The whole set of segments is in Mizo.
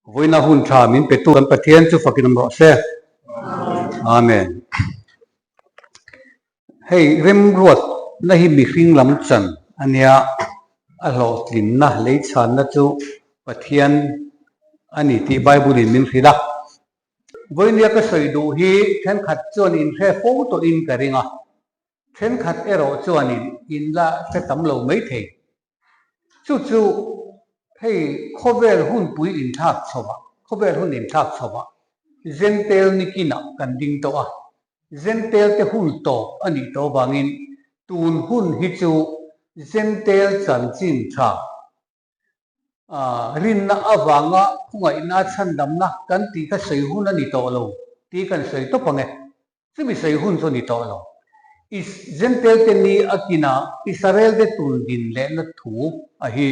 Vawiina hun tha min petu kan Pathian chu fakin awm rawh se. Amen. Hei remruatna hi mihring lam chan a nia, a hlawhtlinna lei chhanna chu Pathian a ni tih Bible in min hrilh a. Vawinia ka sawi duh hi thenkhat chuan inhre fo tawhin ka ring a, thenkhat erawh chuanin in la hre tam lo maithei. Chu chu hei khawvel hunpui inthlak chho ah, khawvel hun inthlak chho ah Zentel nikinah kan ding tawh a, Zentel te hun tawp a nih tawh avangin tun hun hi chu Zentel chanchin tha rinna avanga khawngaihna chhandamna kan tih kha sawi hun a ni tawh lo tih kan sawi tawp ang e. Chumi sawi hun chu ni tawh lo. Is Jentail te ni a kina Israel te tun din lehna thu a hi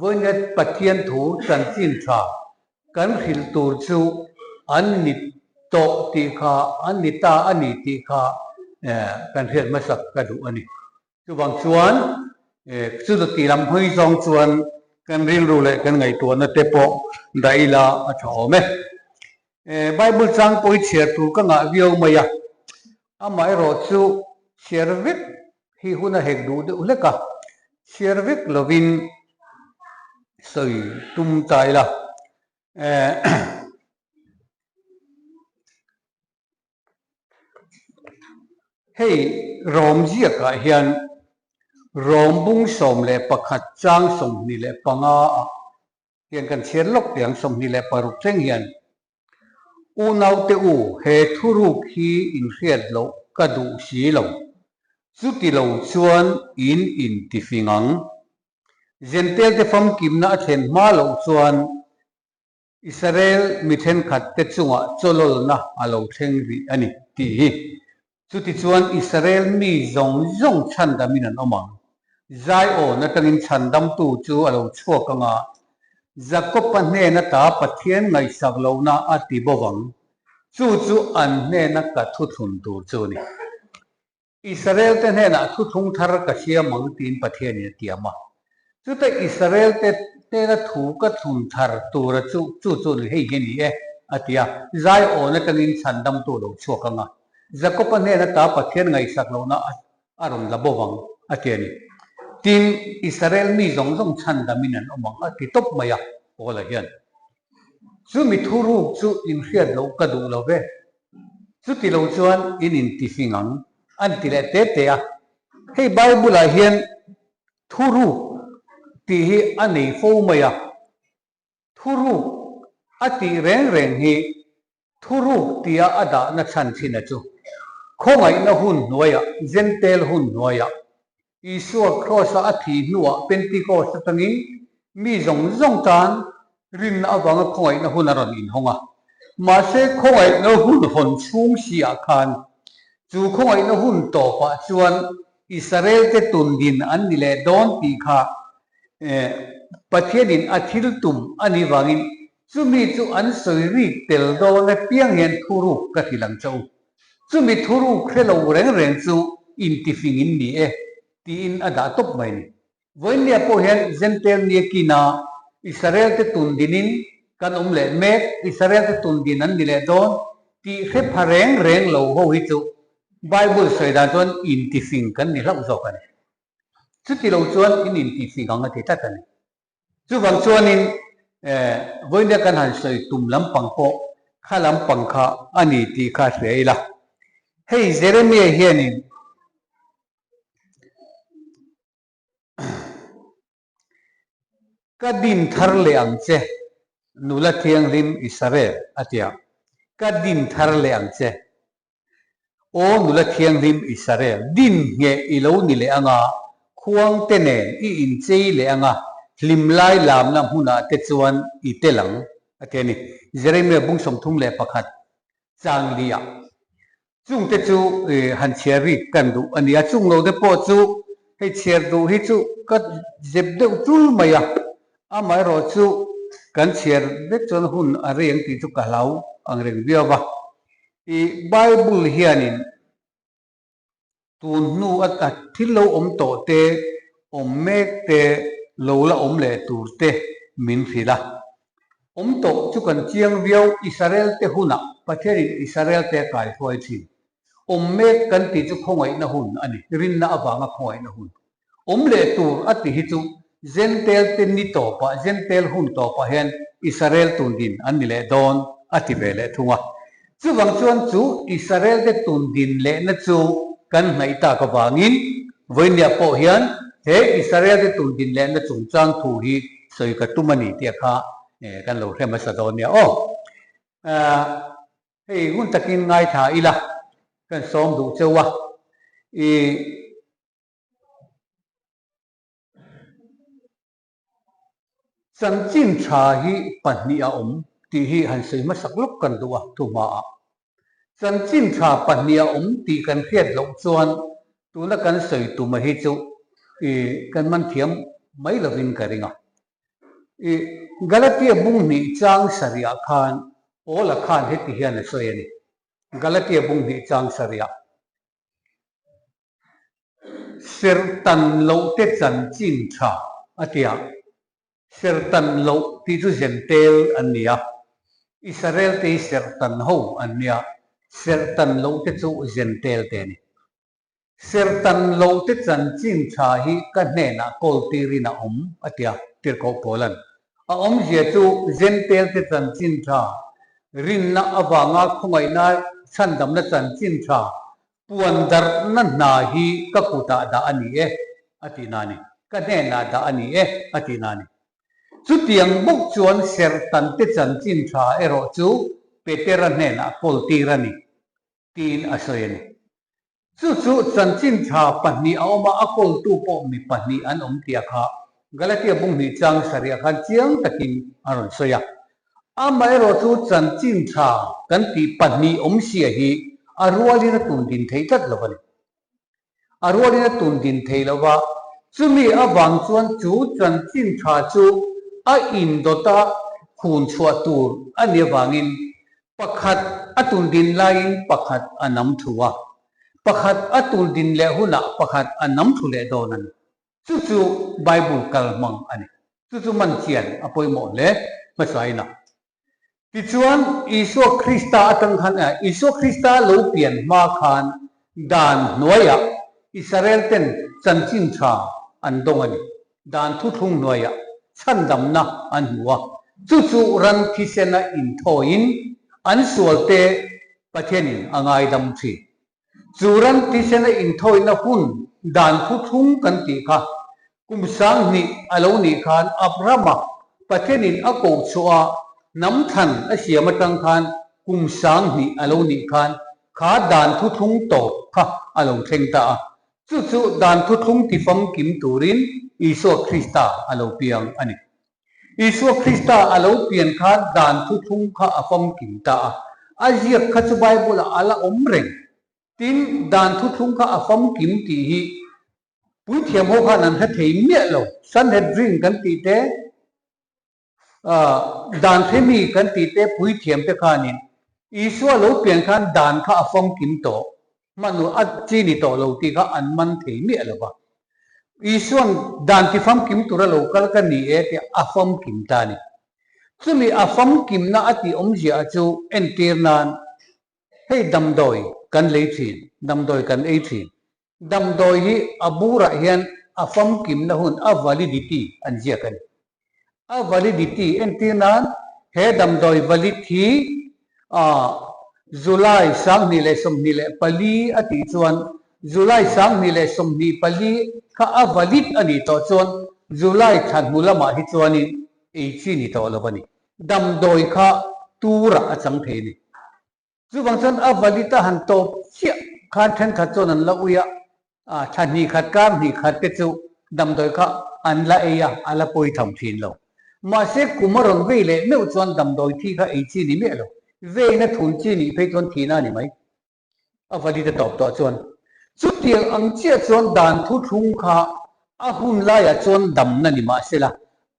vawinet Pathian thu chanchin tha kan hrilh tur chu an ni tawh tih kha an ni ta a ni tih kha kan hriat hmasak ka duh a ni. Chuvang chuan chu ti lam hawi zawng chuan kan rilru leh kan ngaihtuahna te pawh dah ila a tha awm e. Bible chang pawh hi chhiar tur ka ngah viau mai a, amaherawh chu chhiar vek hi hun a hek duh deuh hlek a, chhiar vek lovin sawi tum ta ila. Hei Rom ziakah hian Rom bung 11 chang 25 ah hian kan chhiar lawk teh ang, 26 thleng hian, Unaute u, he thuruk hi inhriat loh ka duh si lo, chuti lo chuan in intifing ang. Zentelte famkimna a thlen hma loh chuan Israel mi thenkhat te chungah chawlawlna a lo thleng rih a ni tih hi. Chutichuan Israel mi zawng zawng chhandamin an awm ang. Zion atangin chhandamtu chu a lo chhuak ang a, Jakob-a hnen ata Pathian ngaihsak lohna a ti bo vang. Chu chu an hnena ka thuthlun tur chu a ni. Israel te hnenah thuthlung thar ka siam ang tiin Pathianin a tiam a. Chuta Israel te hnena thu ka thlun thar tura chu chu chu ni hei hi a ni e, a ti a. Zion atangin chhandamtu a lo chhuak ang a, Jakob-a hnen ata Pathian ngaihsak lohna a rawn la bo vang, a ti a ni. Tin, Israel mi zawng zawng chhandamin an awm ang, a ti tawp mai a, Paula hian. Chumi thuruk chu inhriat loh ka duh lo ve. Chuti lo chuan in intifing ang, an ti leh te te a. Hei Bible-ah hian thuruk tih hi a nei fo mai a. Thuruk a tih reng reng hi thuruk tia a dahna chhan thin a chu. Khawngaihna hun hnuaiah, Jentail hun hnuaiah Isua Kraws-a a thih hnuah Pentecost atangin mi zawng zawng tan rinna avanga khawngaihna hun a rawn inhawng a. Mahse, khawngaihna hun hawn chhung si-ah khan chu khawngaihna hun tawpah chuan Israel-te tundin an ni leh dawn tih kha Pathianin a thil tum a nih vangin chumi chu an sawi rik tel dawn apiang hian thuruk ka hrilh ang che u. Chumi thuruk hre lo reng reng chu intifing in ni e, tiin a dah tawp mai a ni. Vawiinnia pawh hian Jentail nia kina Israel te tun dinin kan awm leh mek, Israel te tun din an ni leh dawn tih hre pha reng reng lo ho hi chu Bible sawi dan chuan intifing kan ni hlauh zawk a ni. Chuti lo chuan in intifing ang a ti tlat a ni. Chuvang chuanin vawinia kan han sawi tum lampang pawh kha lampang kha a ni tih kha hria ila. Hei Jeremia hianin Ka din thar leh ang che, nula thianghlim Israel, a ti a. Ka din thar leh ang che. Aw nula thianghlim Israel, din ngheh i lo ni leh anga, khuangte nen i inchei leh anga, hlim lai lamna hmunah te chuan i tel ang, a ti a ni. Jeremia bung 31 chang liah. Chungte chu han chhiar rik kan duh a ni a, chung lo te pawh chu hei chhiar duh hi chu ka zep deuh tul mai a, amaherawh chu kan chhiar vek chuan hun a rei ang tih chu ka hlau ang reng viau va. I Bible hianin tun hnu a thil lo awm tawh te, awm mek te, lo la awm leh tur te min hrilh a. Awm tawh chu kan chiang viau, Israel te hunah Pathianin Israel te a kaihruai thin. Awm mek kan tih chu khawngaihna hun a ni, rinna avanga khawngaihna hun. Awm leh tur a ti hi chu Jentail te ni tawpah, Jentail hun tawpah hian Israel tundin an ni leh dawn a ti ve leh thung a. Chuvang chuan chu Israel te tundin lehna chu kan hnaih tak avangin vawinia pawh hian he Israel te tundin lehna chungchang thu hi sawi ka tum a ni tih kha kan lo hre hmasa dawn nia aw. Hei hun takin ngaithla ila kan sawm duh cheu a, i. Chanchin tha hi pahnih a awm tih hi han sawi hmasak lawk kan duh a thuhmaah. Chanchin tha pahnih a awm tih kan hriat loh chuan tuna kan sawi tuma hi chu i kan man thiam mai lovin ka ring a. I Galatia bung hnih chang sarihah khan Paula khan heti hian a sawi a ni. Galatia bung hnih chang sarihah. Serhtan lohte chanchin tha a ti a, serhtan loh tih chu Jentail an ni a, Israel te hi serhtan ho an nia, serhtan lohte chu Jentail te a ni. Serhtan lohte chanchin tha hi ka hnenah kawl tirin a awm a ti a, Tirhkoh Paula'n. A awmzia chu Jentail te chanchin tha, rinna avanga khawngaihna chhandamna chanchin tha Puan darhna hna hi ka kutah dah a ni e, a tih na a ni. Ka hnenah dah a ni e, a tih na a ni. Chutiang bawk chuan Sertante chanchin tha erawh chu Petera hnenah kawltir a ni, tiin a sawi a ni. Chu chu chanchin tha pahnih a awm a, a kawltu pawh mi pahnih an awm tia kha Galatia bung hnih chang sarih ah khan chiang takin a rawn sawi a. Amaherawh chu chanchin tha kan tih pahnih awmsia hi a rualin a tun din thei tlat lo a ni. A rualin a tun din thei lo va, chumi avang chuan chu chanchin tha chu a indawta khun chhuah tur a nih avangin pakhat a tun din laiin pakhat a nam thu a, pakhat a tun din leh hunah pakhat a nam thu leh dawn a ni. Chu chu Bible kal hmang a ni. Chu chu man chian a pawimawh hle hmasain a. Tichuan, Isua Krista atang khan, Isua Krista lo pian hma khan dan hnuaiah Israel ten chanchin tha an dawng a ni. Dan thuthlung hnuaiah chhandamna an hmu a. Chu chu ran thisena inthawiin an sualte Pathianin a ngaidam thin. Chu ran thisena inthawina hun dan thuthlung kan tih kha kum 2000 a lo nih khan Abrahama Pathianin a koh chhuah a hnam thlan a siam atang khan kum 2000 a lo nih khan kha dan thuthlung tawp kha a lo thleng ta a. Chu chu dan thuthlung tifamkim turin Isua Krista a lo piang a ni. Isua Krista a lo pian khan dan thuthlung kha a famkim ta a, a ziak kha chu Bible-ah a la awm reng. Tin, dan thuthlung kha a famkim tih hi puithiam ho khan an hre thei miah lo. Sanhedrin kan tih te, dan hremi kan tih te puithiam te khanin Isua lo pian khan dan kha a famkim tawh. Hmanraw a chi ni tawh lo tih kha an man thei miah lo va. Isua'n dan ti famkim tura lo kal ka ni e tih a famkim ta a ni. Chumi a famkimna a tih awmzia chu entir nan hei damdawi kan lei thin, damdawi kan ei thin. Damdawi hi a burah hian a famkimna hun a validity an ziak a ni. A validity entir nan he damdawi valid hi July 2024 a tih chuan July 2024 kha a valid a nih tawh chuan July thla hnu lamah hi chuanin ei chi ni tawh lo a ni. Damdawi kha turah a chang thei a ni. Chuvang chuan a valid a han tawp chiah khan thenkhat chuan an la ui a, thla hnih khat kar hnih khat te chu damdawi kha an la ei a, a la pawi tham thin lo. Mahse kum a rawn vei leh meuh chuan damdawi thi kha ei chi ni miah lo, veina thun chi nih phei chuan thihna a ni mai. A valid a tawp tawh chuan chutiang ang chiah chuan dan thuthlung kha A hun laiah chuan damna ni mahsela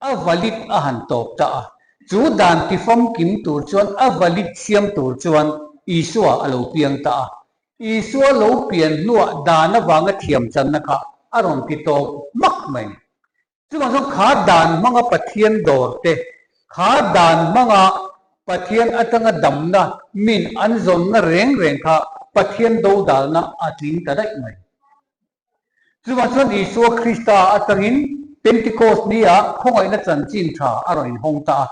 a valid a han tawp ta a. Chu dan tifamkim tur chuan a valid siam tur chuan Isua a lo piang ta a. Isua lo pian hnuah dan avanga thiam channa kha a rawn ti tawp hmak mai. Chuvang chuan kha dan hmanga Pathian dawr te. Kha dan hmanga Pathian atanga damna min an zawnna reng reng kha Pathian dodalna a tling ta daih mai. Chuvang chuan Isua Krista atangin Pentecost nia khawngaihna chanchin tha a rawn inhawng ta a.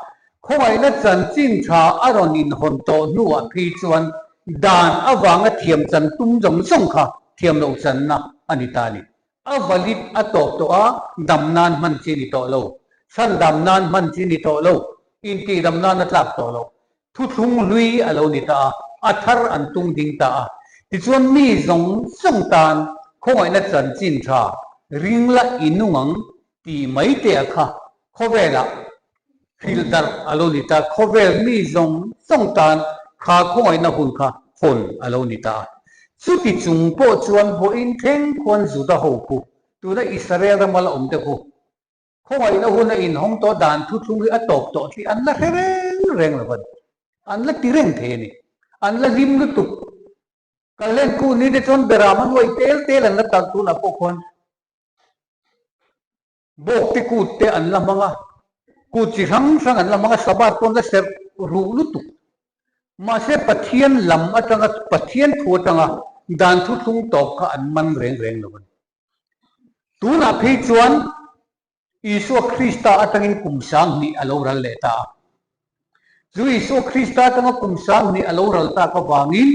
Khawngaihna chanchin tha a rawn inhawn tawh hnuah phei chuan dan avanga thiam chan tum zawng zawng kha thiam loh channa a ni ta a ni. A valid a tawp tawh a, dam nan hman chi ni tawh lo. Chhan dam nan hman chi ni tawh lo. Intihdam nan a tlak tawh lo. Thuthlung hlui a lo ni ta a, a thar an tung ding ta a. Tichuan mi zawng zawng tan khawngaihna chanchin tha ring la i nung ang tih mai te a kha khawvelah Hrilh darh a lo ni ta, khawvel mi zawng zawng tan kha khawngaihna hun kha hawn a lo ni ta a. Chuti chung pawh chuan vawiin thleng khuan Juda ho khu, tuna Israel rama la awm te khu, khawngaihna hun a inhawng tawh dan thuthlung hi a tawp tawh tih an la hre reng reng lo a ni. An la ti reng thei a ni. An la hlim lutuk. Kalhlen khu ni te chuan beram a nuai tel tel an la talh tunah pawh khuan Bawk te kut te an la hmang a, kut chi hrang hrang an la hmang a, Sabbath pawh an la serh ruh lutuk. Mahse Pathian lam atanga, Pathian thu atanga dan thuthlung tawp kha an man reng reng lo a ni. Tunah phei chuan Isua Krista atangin kum 2000 a lo ral leh ta a. Chu Isua Krista atanga kum 2000 a lo ral tak avangin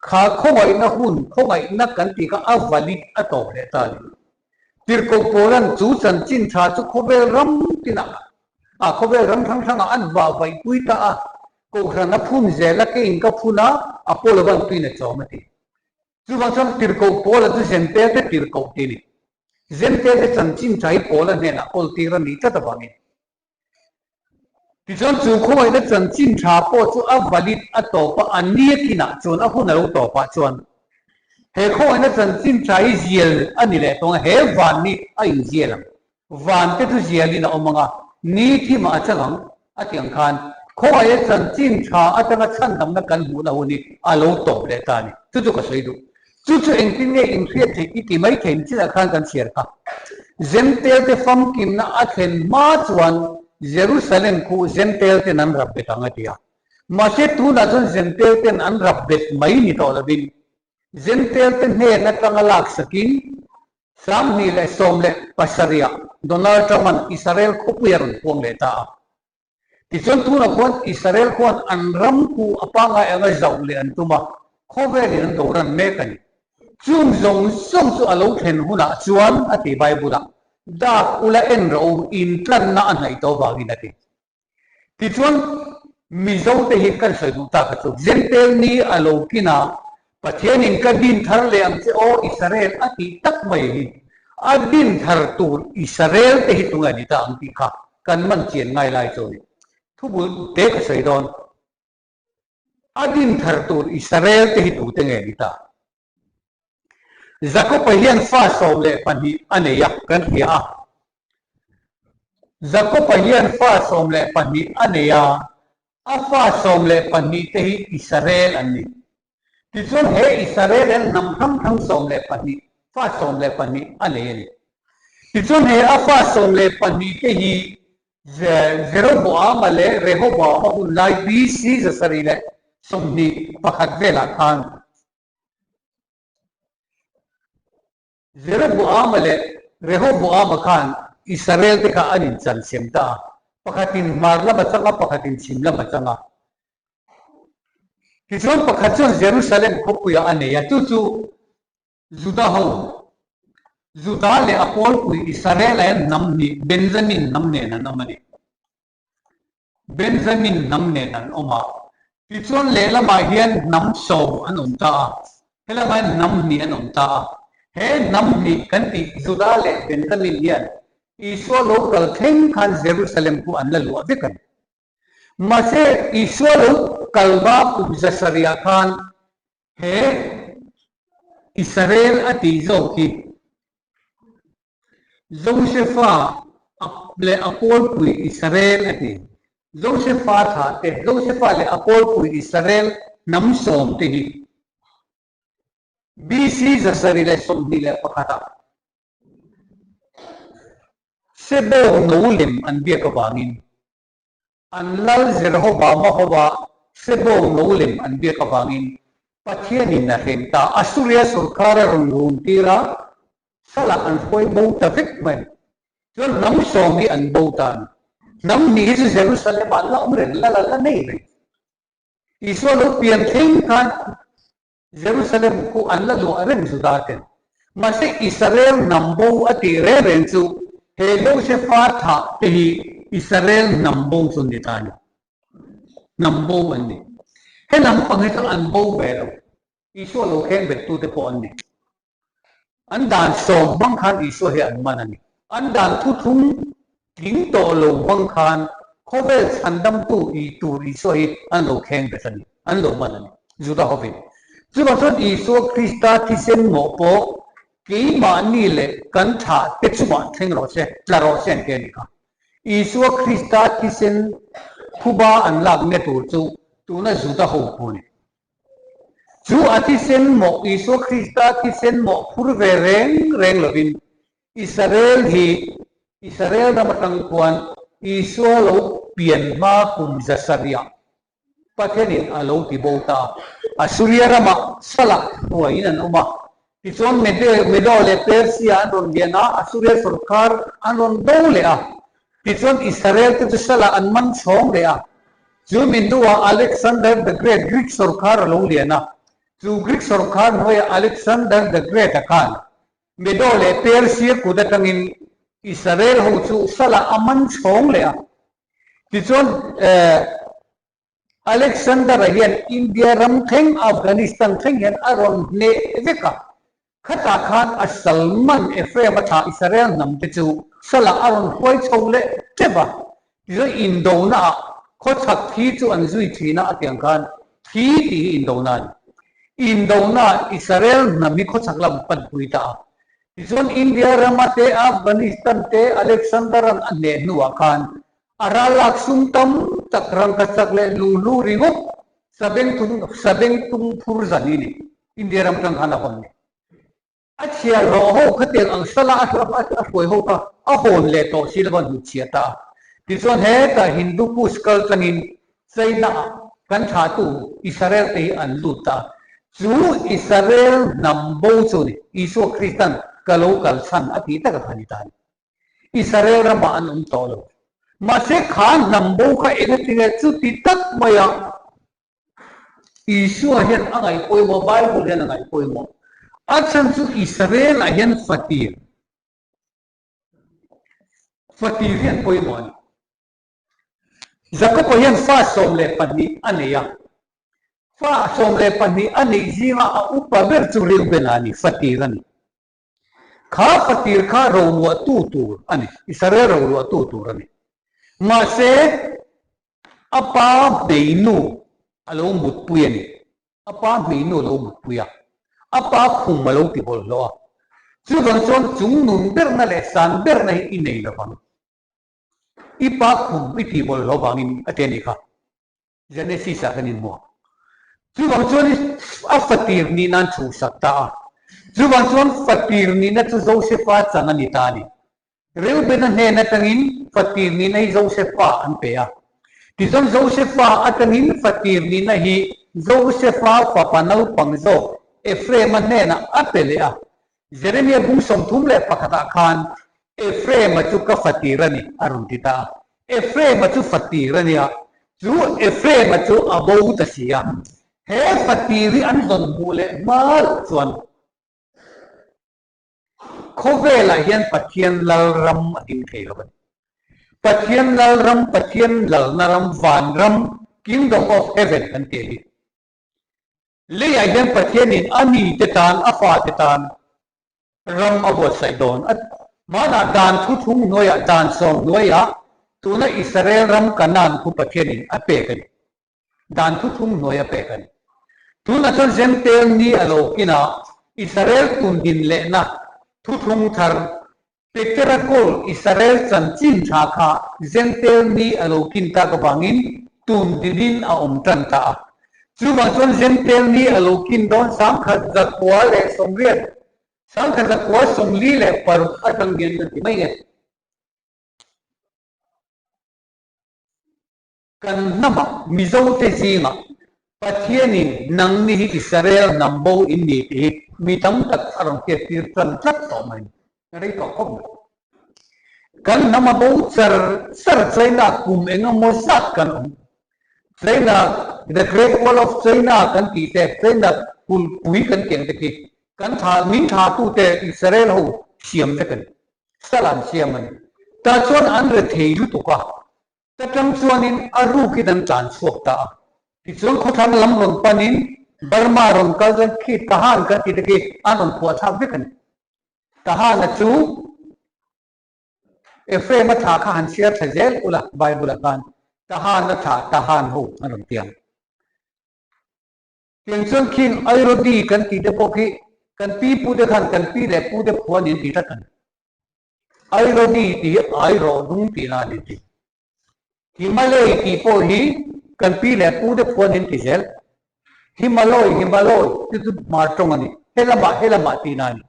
kha khawngaihna hun, khawngaihna kan tih kha a valid a tawp leh ta a ni. Tirhkoh Paula'n chu chanchin tha chu khawvel ram tinah a khawvel ram hrang hrangah an vah vaihpui ta a, Kohhran a phun zel a, keiin ka phun a, Apollo-a'n tuin a chawm a ti. Chuvang chuan Tirhkoh Paula chu Zentel te tirhkoh ti a ni. Zentel te chanchin tha hi Paula hnenah kawltir a nih tlat avangin. Tichuan chu khawngaihna chanchin tha pawh chu a valid a tawp a, a ni a kinah chuan a hun a lo tawpah chuan he khawngaihna chanchin tha hi zial a ni leh tawng a, he van hi a inzial ang. Van te chu zialin a awm ang a, ni thimah a chang ang a tih ang khan khawngaihna chanchin tha atanga chhandamna kan hmuhna hun hi a lo tawp leh ta a ni. Chu chu ka sawi duh. Chu chu engtin nge inhriat theih i ti mai thei chinah khan kan chhiar kha. Zentel te famkimna a thlen hma chuan Jerusalem khu Zentel ten an rap bet ang a ti a. Mahse tunah chuan Zentel ten an rap bet mai ni tawh lovin Zentel te hnen atanga laksakin 2017 ah Donald Trump-a'n Israel khawpui a rawn puang leh ta a. Tichuan tunah khuan Israel khuan an ram khu a pangngai anga zauh leh an tum a, khawvelin an doran mek a ni. Chung zawng zawng chu a lo thlen hunah chuan a ti Bible-ah, Dak ula en rawh u, intlanna a hnaih tawh vangin a ti. Tichuan Mizote hi kan sawi duh tak a chu, Zentel ni a lo kin a, Pathianin ka din thar leh ang che aw Israel a tih tak mai hi a din thar tur Israel te hi tunge ni ta ang tih kha kan man chian ngai lai chu a ni. Thubul te ka sawi dawn. A din thar tur Israel te hi tute nge ni ta? Jakob-a hian fa 12 a nei a kan hria a. Jakob-a hian fa 12 a nei a, A fa 12 te hi Israel an ni. Tichuan he Israel hian hnam hrang hrang 12, fa 12 a nei a ni. Tichuan he a fa 12 te hi Jeroboama leh Rehoboama hun lai BC 721 velah khan Jeroboama leh Rehoboama khan Israel te kha an inchansiam ta a, pakhatin hmar lam a chang a, pakhatin chhim lam a chang a. Tichuan pakhat chuan Jerusalem khawpuiah a nei a, chu chu Juda ho, Juda leh a pawlpui Israel-a hian hnam hnih, Benjamin hnam nen an awm a ni. Benjamin hnam nen an awm a, tichuan lehlamah hian hnam sawm an awm ta a, helamah hian hnam hnih an awm ta a. He hnam hnih kan tih Juda leh Benjamin hian Isua lo kal thleng khan Jerusalem khu an la luah vek a ni. Mahse, Isua lo kal hma kum 700 khan he Israel a tih zawk hi Josefa leh a pawlpui Israel a ti. Josefa thlah te, Josefa leh a pawlpui Israel hnam sawm te hi BC 721 ah Sebawng no lem an biak avangin. An lal Jeroboama hova Sebawng lo lem an biak avangin Pathianin a hrem ta. Assuria sorkar a rawn run tir a, salah an hruai bo ta vek mai. Chuan hnam sawm hi an bo ta a ni. Hnam hnih hi chu Jerusalem-ah an la awm reng, lal an la nei reng. Isua lo pian thleng khan Jerusalem khu an la luah reng Juda ten. Mahse Israel hnam bo a tih reng reng chu he Josefa thah te hi Israel hnam bo chu an ni ta a ni. Hnam bo an ni. He lam pang hi chu an bo ve lo. Isua lo kheng bet tu te pawh an ni. An dan sawm hmang khan Isua hi an man a ni. An dan thuthlung tling tawh lo hmang khan khawvel chhandamtu i tur Isua hi an lo kheng bet a ni, an lo man a ni, Juda hovin. Chuvang chuan Isua Krista thisen mawh pawh keimahni leh kan thlah te chungah thleng rawh se, tla rawh se an ti a ni kha. Isua Krista thisen phuba an lakna tur chu tuna Juda ho phu a ni. Chu a thisen mawh, Isua Krista thisen mawh phur ve reng reng lovin Israel hi Israel ram atang khuan Isua lo pian hma kum zasariah Pathianin a lo ti bo ta a. Assuria ramah salah hnuaiin an awm a. Tichuan Medo leh Persia an rawn lian a, Assuria sorkar an rawn do leh a. Tichuan Israel te chu salah an man chhawng leh a. Chu mi hnuah Alexander the Great Greek sorkar a lo lian a. Chu Greek sorkar hnuaiah Alexander the Great-a khan Medo leh Persia kut atangin Israel ho chu salah a man chhawng leh a. Tichuan Alexander-a hian India ram thleng, Afghanistan thleng hian a rawn hneh vek a. Khatah khan a Salman Ephraim-a thlah Israel hnam te chu salah a rawn hruai chho leh tep a. Tichuan indonaah khawchhak thi chu an zui thin a, a tiang khan thi tih hi indona a ni. Indonaah Israel hnam hi khawchhak lam panpui ta a. Tichuan India rama te, Afghanistan te Alexander-a'n a hneh hnuah khan A ral lak sum tam tak rangkachak leh luhlu ringawt sabengtung sabengtung phur zan i ni. India ram tang khan a hawn ni. A chhiar hlawh ho khatiang ang sala a a hruai ho kha a hawn leh tawh si lova hnutchhiah ta a. Tichuan hetah Hindu Kush kal tlangin China ah kan thahtu Israel te hi an lut ta a. Chu Israel hnam bo chu ni Isua Kristan ka lo kal chhan a tih taka kha ni ta a ni. Israel ramah an awm tawh lo. Mahse kha hnam bo kha engatinge chuti tak maia Isua hian a ngaih pawimawh, Bible hian a ngaih pawimawh. A chhan chu Israel-ah hian fatir, fatir hi an pawimawh a ni. Jakob-a hian fa 12 a nei a, fa 12 a neih zinga a upa ber chu Reuben-a a ni, fatir a ni. Kha fatir kha roluahtu tur a ni, Israel roluahtu tur a ni. Mahse, a pa hmeinu a lo mutpui a ni. A pa hmeinu a lo mutpui a, a pa khum a lo ti bawlhhlawh a. Chuvang chuan chungnun berna leh san berna hi i nei lovang. I pa khum i tih bawlhhlawh vangin a ti a nih kha. Genesis ah kan inhmu. Chuvang chuan a fatir nihna an chhuhsak ta a. Chuvang chuan fatir nihna chu Josefa chan a ni ta a ni. Reubena hnen atangin fatir nihna hi Josefa an pe a. Tichuan Josefa atangin fatir nihna hi Josefa fapa naupang zawk Ephraim-a hnenah a pe leh a. Jeremia bung 31 ah khan Ephraim-a chu ka fatir a ni, a rawn ti ta a. Ephraim-a chu fatir a nia, chu Ephraim-a chu a bo ta si a. He fatir hi an zawn hmuh leh hma loh chuan khawvelah hian Pathian Lalram a ding thei lo a ni. Pathian Lalram, Pathian Lalna ram, Vanram, Kingdom of Heaven kan tih hi. Leiah hian Pathianin a mite tan, a fate tan ram a buatsaih dawn a. Hmanah dan thuthlung hnuaiah, dan sawm hnuaiah tuna Israel ram Kanaan khu Pathianin a pek a ni. Dan thuthlung hnuai a pek a ni. Tunah chuan Zentail ni a lo kinah Israel tundin lehna thuthlung thar Petera kawl Israel chanchin tha kha Zentail ni a lo kin tak avangin tun dinin a awm tan ta a. Chuvang chuan Zentail ni a lo kin dawn 1980, 1946 atang hian kan ti mai nge. Kan hnamah Mizote zingah Pathianin nangni hi Israel hnam bo in ni tih hi mi tam tak a rawn hriattir tan tlat tawh mai. Rei tawh khawp mai. Kan hnam a bo char char China kum eng emaw zat kan awm. China, the Great Wall of China kan tih te, China kulhpui kan tih ang te khi kan tha min tha tute Israel ho siam vek a ni. Sal an siam a ni. Tah chuan an rethei lutuk a. Ta tang chuanin a rukin an tlan chhuak ta a. Tichuan khawthlang lam rawn panin Burma rawn kal chuan khi Tahan kan tih te khi an rawn phuah thlak vek a ni. Tahana chu Ephraim-a thla kha han chhiar thla zel ula Bible-ah khan Tahana thla Tahan ho an rawn ti ang. Tiang chuan khing Airodi kan tih te pawh khi kan pi pu te khan kan pi leh pu te phua niin ti tlat a ni. Airodi tih hi Airawh dung tihna a ni ti. Himalay tih pawh hi kan pi leh pu te phua niin ti zel. Himaloi, Himaloi chu chu hmar tawng a ni. Helamah, helamah tihna a ni.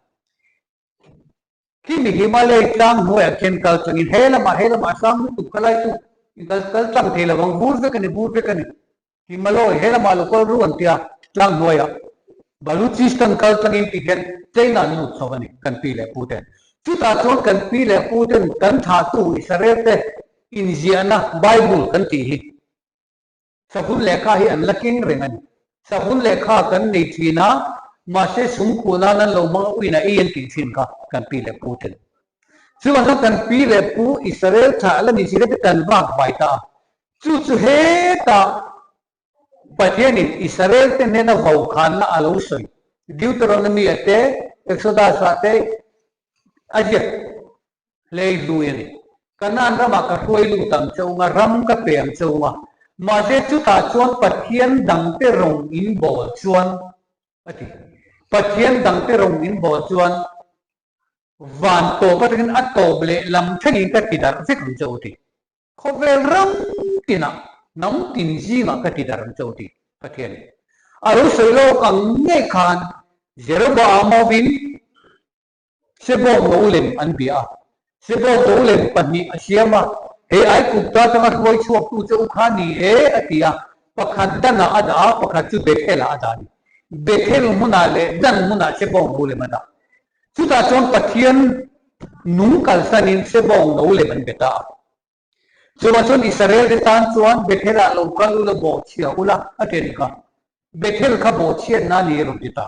Khimi Himalay tlang hnuaiah khian kal chungin he lamah, he lamah sang lutuk kha lai chu kal kal tlang thei lo ang, vur vek a ni, vur vek a ni. Himalay he lamah lo kal ru an tia tlang hnuaiah Baluchistan kal tlangin ti hian China an lut chho a ni kan pi leh pu ten. Chutah chuan kan pi leh pu ten kan thahtu Israel te inziahna Bible kan tih hi Savun lehkha hi an la keng reng a ni. Savun lehkha kan nei thin a, mahse sumkhuh nan an lo hmang a uina ei an tih thin kha kan pi leh pu ten. Chuvang chuan kan pi leh pu Israel thlah la ni zirate kan vak vai ta a. Chu chu hetah Pathianin Israel te hnena vokhanna a lo sawi. Deuteronomy ah te, Exodus ah te a ziak hlei hlui a ni. Kanaan ramah ka hruai lut ang che unga, ram ka pe ang che unga. Mahse chutah chuan Pathian dangte rawng in bawl chuan a ti. Pathian dangte rawng in bawl chuan van tawp atangin a tawp leh lam thlengin ka ti darh vek ang che u ti. Khawvel ram tinah hnam tin zingah ka ti darh ang che u ti Pathian in a lo sawi lawk ang ngei khan Jeroboam hovin Sebawng lo lem an bia a, Sebawng lo lem pahnih a siam a, hei Aigupta atanga hruai chhuaktu che u kha ni e a ti a, pakhat Danah a dah a, pakhat chu Bethel-ah a dah a ni. Bethel hmunah leh Dan hmunah Sebawng lo lem a dah. Chutah chuan Pathian nung kalsanin Sebawng lo lem an be ta a. Chuvang chuan Israel te tan chuan Bethel-ah lo kal ula bawhchhia ula a ti a ni kha. Bethel kha bawhchhiatna a ni a rawn ti ta.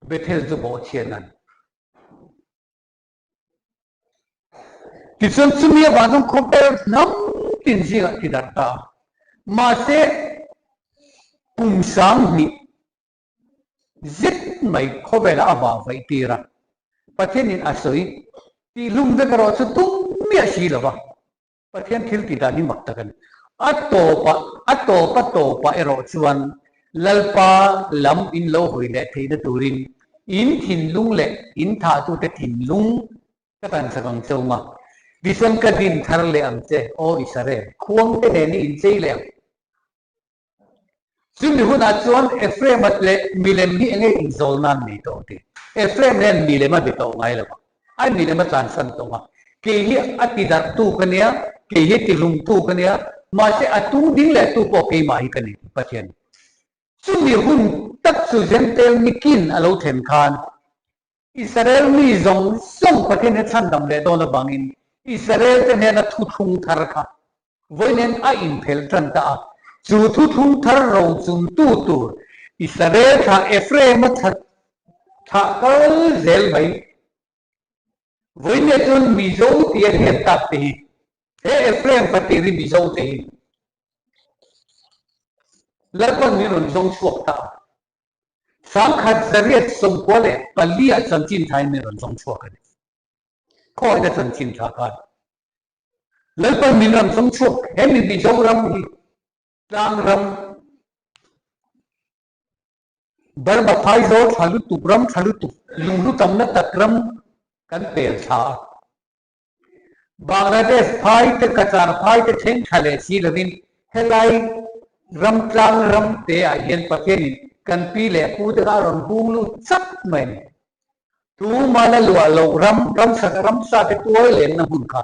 Bethel chu bawhchhiat a ni. Tichuan chumi avang chuan khawvel hnam tin zingah ti darh ta a. Mahse kum 2000 zet mai khawvelah a vang vaih tir a. Pathianin a sawi tihlum vek erawh chu tum miah si lo va. Pathian thil tih dan hi mak tak a ni. A tawpah, a tawp a tawpah erawh chuan Lalpa lam in lo hawi leh theihna turin in thinlung leh in thahtute thinlung ka tan sak ang che um a. Tichuan ka din thar leh ang che, aw Israel, khuangte nen i inchei leh ang. Chumi hunah chuan Ephraim-a leh milem hi enge inzawl nan nei tawh ang ti? Ephraim hian milem a be tawh ngai lo a, a milem a tlansan tawh a. Kei hi a tidarhtu ka nia, kei hi tihlumtu ka nia, mahse a tung ding leh tu pawh keimah hi ka ni, Pathian. Chumi hun tak chu Jentail nikin a lo thlen khan Israel mi zawng zawng Pathian hi chhandam leh dawn avangin Israel te hnena thuthlung thar kha vawiin a inphelh tan ta a. Chu thuthlung thar rochuntu tur Israel thlah Ephraim-a thlah kal zel mai. Vawiin chuan Mizo tia hriat tak te hi he Ephraim fatir hi Mizo te hi Lalpan min rawn zawng chhuak ta a. 1994 ah chanchin thain min rawn zawng chhuak a ni. Khawina chanchin tha khan Lalpan min rawn zawng chhuak he mi Mizoram hi tlang ram Burma phaizawl thla lutuk ram thla lutuk lunghlu tamna tak ram kan pel thla a. Bangladesh phai te Cachar phai te thleng tha leh si lovin helai ram tlang ram te ah hian Pathianin kan pi leh pu te kha a rawn hung lut chak mai a ni. Tuma la luah loh ram, ramsa ramsa te tuai lenna hmun kha.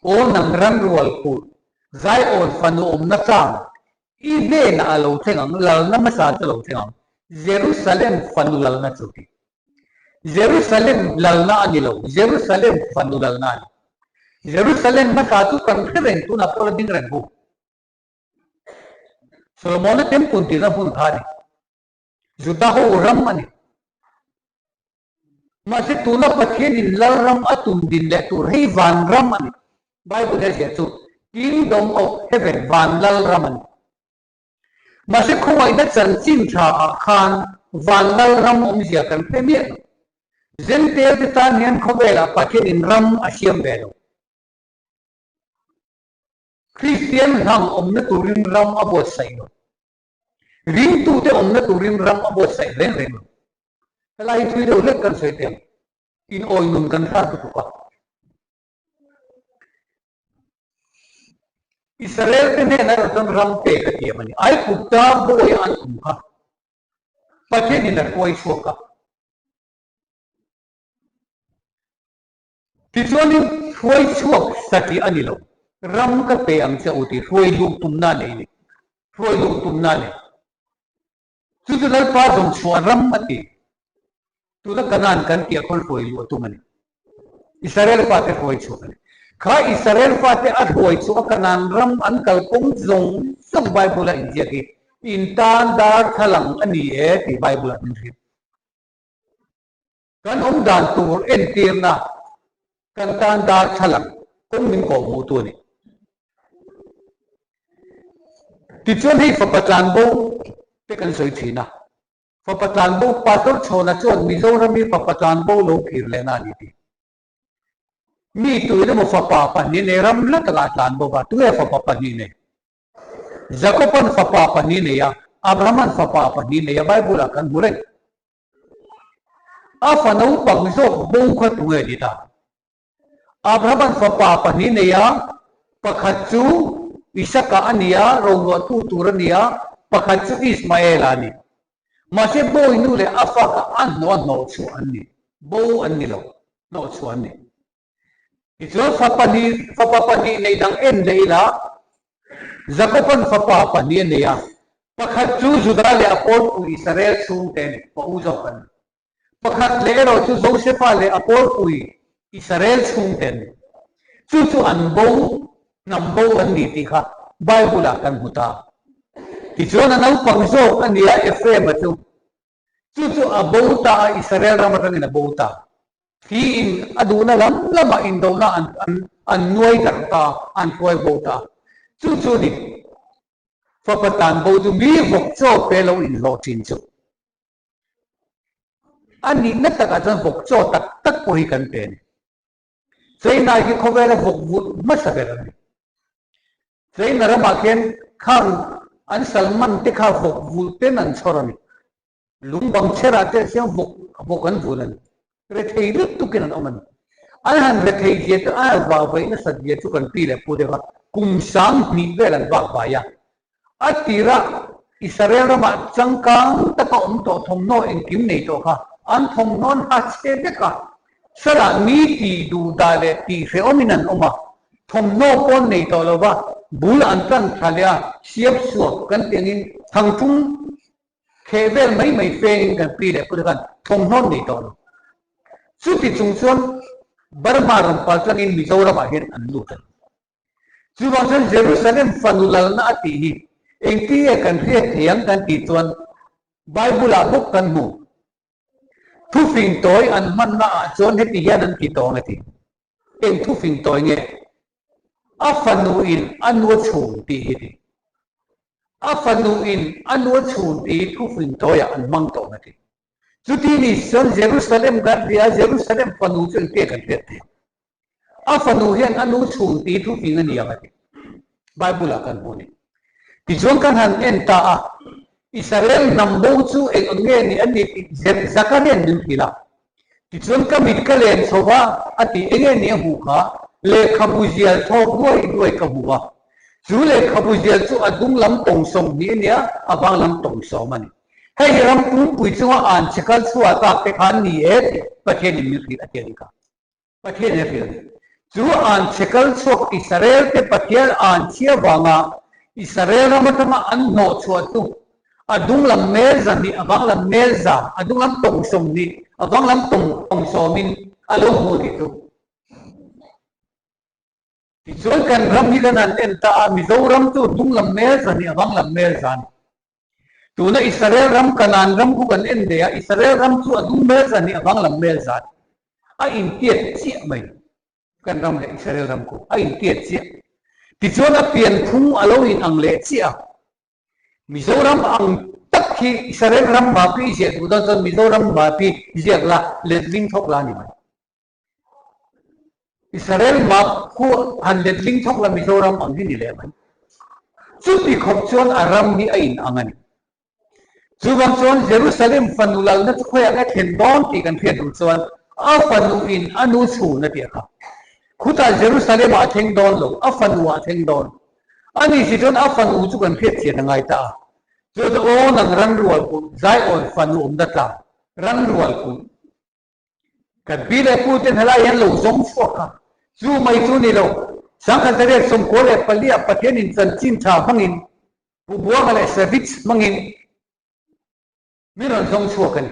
Aw nang ram rual kulh, Zion fanu awmna tlang, i hnenah a lo thleng ang, lalna hmasa chu a lo thleng ang, Jerusalem fanu lalna chu ti. Jerusalem lalna a ni lo, Jerusalem fanu lalna a ni. Jerusalem hmasa chu kan hre reng tunah pawh la ding reng hu. Solomona temple tihna hmun kha a ni. Juda ho ram a ni. Mahse tuna Pathianin Lalram a tum din leh tur hei van ram a ni. Bible hian ziah chu Kingdom of Heaven, van Lalram a ni. Mahse khawngaihna chanchin tha ah khan van Lalram awmzia kan hre miah lo. Zentail te tan hian khawvelah Pathianin ram a siam ve lo. Kristian hlang awmna turin ram a buatsaih lo. Ringtute awmna turin ram a buatsaih reng reng lo. Helai hi thui deuh hlek kan sawi teh ang. In awi nun kan hrat lutuk a. Israel te hnenah erawh chuan ram pek a tiam a ni. Aigupta bawi an awm kha Pathianin a hruai chhuak a. Tichuanin hruai chhuak satih a ni lo, ram ka pe ang che u tih hruai duh tumna a nei a ni. Hruai duh tumna a nei. Chu chu Lalpa zawng chhuah ram a ti. Tuna Kanaan kan tih a khawn hruai luh a tum a ni. Israel fate hruai chhuak a ni. Kha Israel fate a hruai chhuah a Kanaan ram an kalpawng zawng zawng Bible-a inziak hi in tan darthlalang a ni e tih Bible-ah min hrilh. Kan awm dan tur entirna kan tan darthlalang kawng min kawh hmuhtu a ni. Tichuan hei fapa tlanbo te kan sawi thin a, fapa tlanbo Pastor Chhawna chuan Mizoram hi fapa tlanbo lo phir lehna a ni tih. Mi tuin emaw fapa pahnih nei ram hla takah a tlanbo va, tunge fapa pahnih nei? Jakoban fapa pahnih nei a, Abrahaman fapa pahnih nei a, Bible-ah kan hmu reng. A fa naupang zawk bo kha tunge ni ta? Abraham-a'n fapa pahnih nei a, pakhat chu Isaka a ni a, rohluahtu tur a ni a, pakhat chu Ismaela a ni. Mahse bawi nu leh a fa kha a hnawh a hnawh chhuah an ni, bo an ni lo, hnawh chhuah an ni. Tichuan fa pahnih, fapa pahnih nei dang en leh ila, Jakob-a'n fapa pahnih a nei a, pakhat chu Juda leh a pawlpui Israel chhungte a ni, pa u zawk an ni. Pakhat leh erawh chu Josefa leh a pawlpui Israel chhungte an ni. Chu chu an bo, hnam bo an ni tih kha Bible-ah kan hmu ta. Tichuan a naupang zawk a ni a, Ephraim-a chu. Chu chu a bo ta a, Israel ram atangin a bo ta. Thliin a duhna lam lamah indona an an an nuai darh ta, an hruai bo ta. Chu chu ni fapa tan bo chu mi vawk chaw pe lo inhlawh thin chu. A nihna takah chuan vawk chaw tak tak pawh hi kan pe a ni. China hi khawvela vawk vulh hmasa ber a ni. China ramah khian khang an salman te kha vawk vulh ten an chhawr a ni. Lung bang chherah te hian vawk vawk an vulh a ni. Rethei lutukin an awm a ni. An han rethei zia chu an han vah vaih nasat zia chu kan pi leh pu deuh a, kum 2000 vel an vak vai a. A tira Israel ramah changkang taka awm tawh thawmhnaw engkim nei tawh kha an thawmhnaw an ha chhe vek a, salah mi tih duh dah leh tih hrehawmin an awm a, thawmhnaw pawh an nei tawh lo va, bul an tan thla leh a, siam suak kan tih angin thangthung kheh vel mai mai fengin kan pi leh pute khan thawmhnaw an nei tawh lo. Chuti chung chuan Burma rawn pal tlangin Mizoramah hian an lut a ni. Chuvang chuan Jerusalem fanu lalna a tih hi engtin nge kan hriat thei ang kan tih chuan Bible-ah bawk kan hmu. Thufing tawi an hmanna ah chuan heti hian an ti tawng a ti. Eng thufing tawi nge? A fanu in a nu a chhun tih hi ti. A fanu in a nu a chhun tih hi thufing tawiah an hmang tawng a ti. Chuti ni chuan Jerusalem kan ti a, Jerusalem fanu chu engtin nge kan hriat thei ang? A fanu hian a nu chhung tih thu fing a ni ang a ti. Bible ah kan hmu a ni. Tichuan kan han en ta a, Israel hnam bo chu eng ang nge ni an ni tih Zakarian min hrilh a. Tichuan ka mit ka len chho va a ti, eng nge ni a hmuh kha? Lehkhabu zial thawk duai duai ka hmu a. Chu lehkhabu zial chu a dung lam tawng 20 a nia, a vang lam tawng 10 a ni. Hei hi ram pumpui chunga an che kal chhuah tak te kha an ni e tih Pathianin min hrilh a ti a ni kha. Pathian hi a hrilh a ni. Chu anchhe kal chhuak Israel te Pathian anchhia vanga Israel ram atanga an hnawh chhuah chu a dung lam mel zahnih, a vang lam mel za, a dung lam tawng 20, a vang lam tawng tawng sawmin a lo hmu tih chu. Tichuan kan ram hi kan han en ta a, Mizoram chu dung lam mel zahnih, a vang lam mel za a ni. Tuna Israel ram Kanaan ram khu kan en leh a, Israel ram chu a dung mel zan hi a vang lam mel zan a intiat chiah mai. Kan ram leh Israel ram khu a intiat chiah. Tichuan a pianphung a lo inang leh chiah a. Mizoram ang tak hi Israel ram mapi ziah duh dawn chuan Mizoram mapi ziak la letling thawk la a ni mai. Israel map khu han letling thawk la Mizoram ang hi ni leh mai. Chuti khawp chuan a ram hi a in ang a ni. Chuvang chuan Jerusalem fanu lalna chu khawiah nge thlen dawn tih kan hriat duh chuan a fanu in a nu chhun a tih a kha. Khutah Jerusalem ah a thleng dawn lo, a fanu ah a thleng dawn. A ni si chuan a fanu chu kan hriat chian a ngai ta a. Chu chu aw nang ranrual kulh, Zion fanu awmna tlang, ranrual kulh. Kan pi leh pu ten helai hian lo zawng chhuak a, chu mai chu ni lo. Sangkhat Zariat 94 ah Pathian in chanchin tha hmangin Pu Buanga leh Savitz hmangin min rawn zawng chhuak a ni.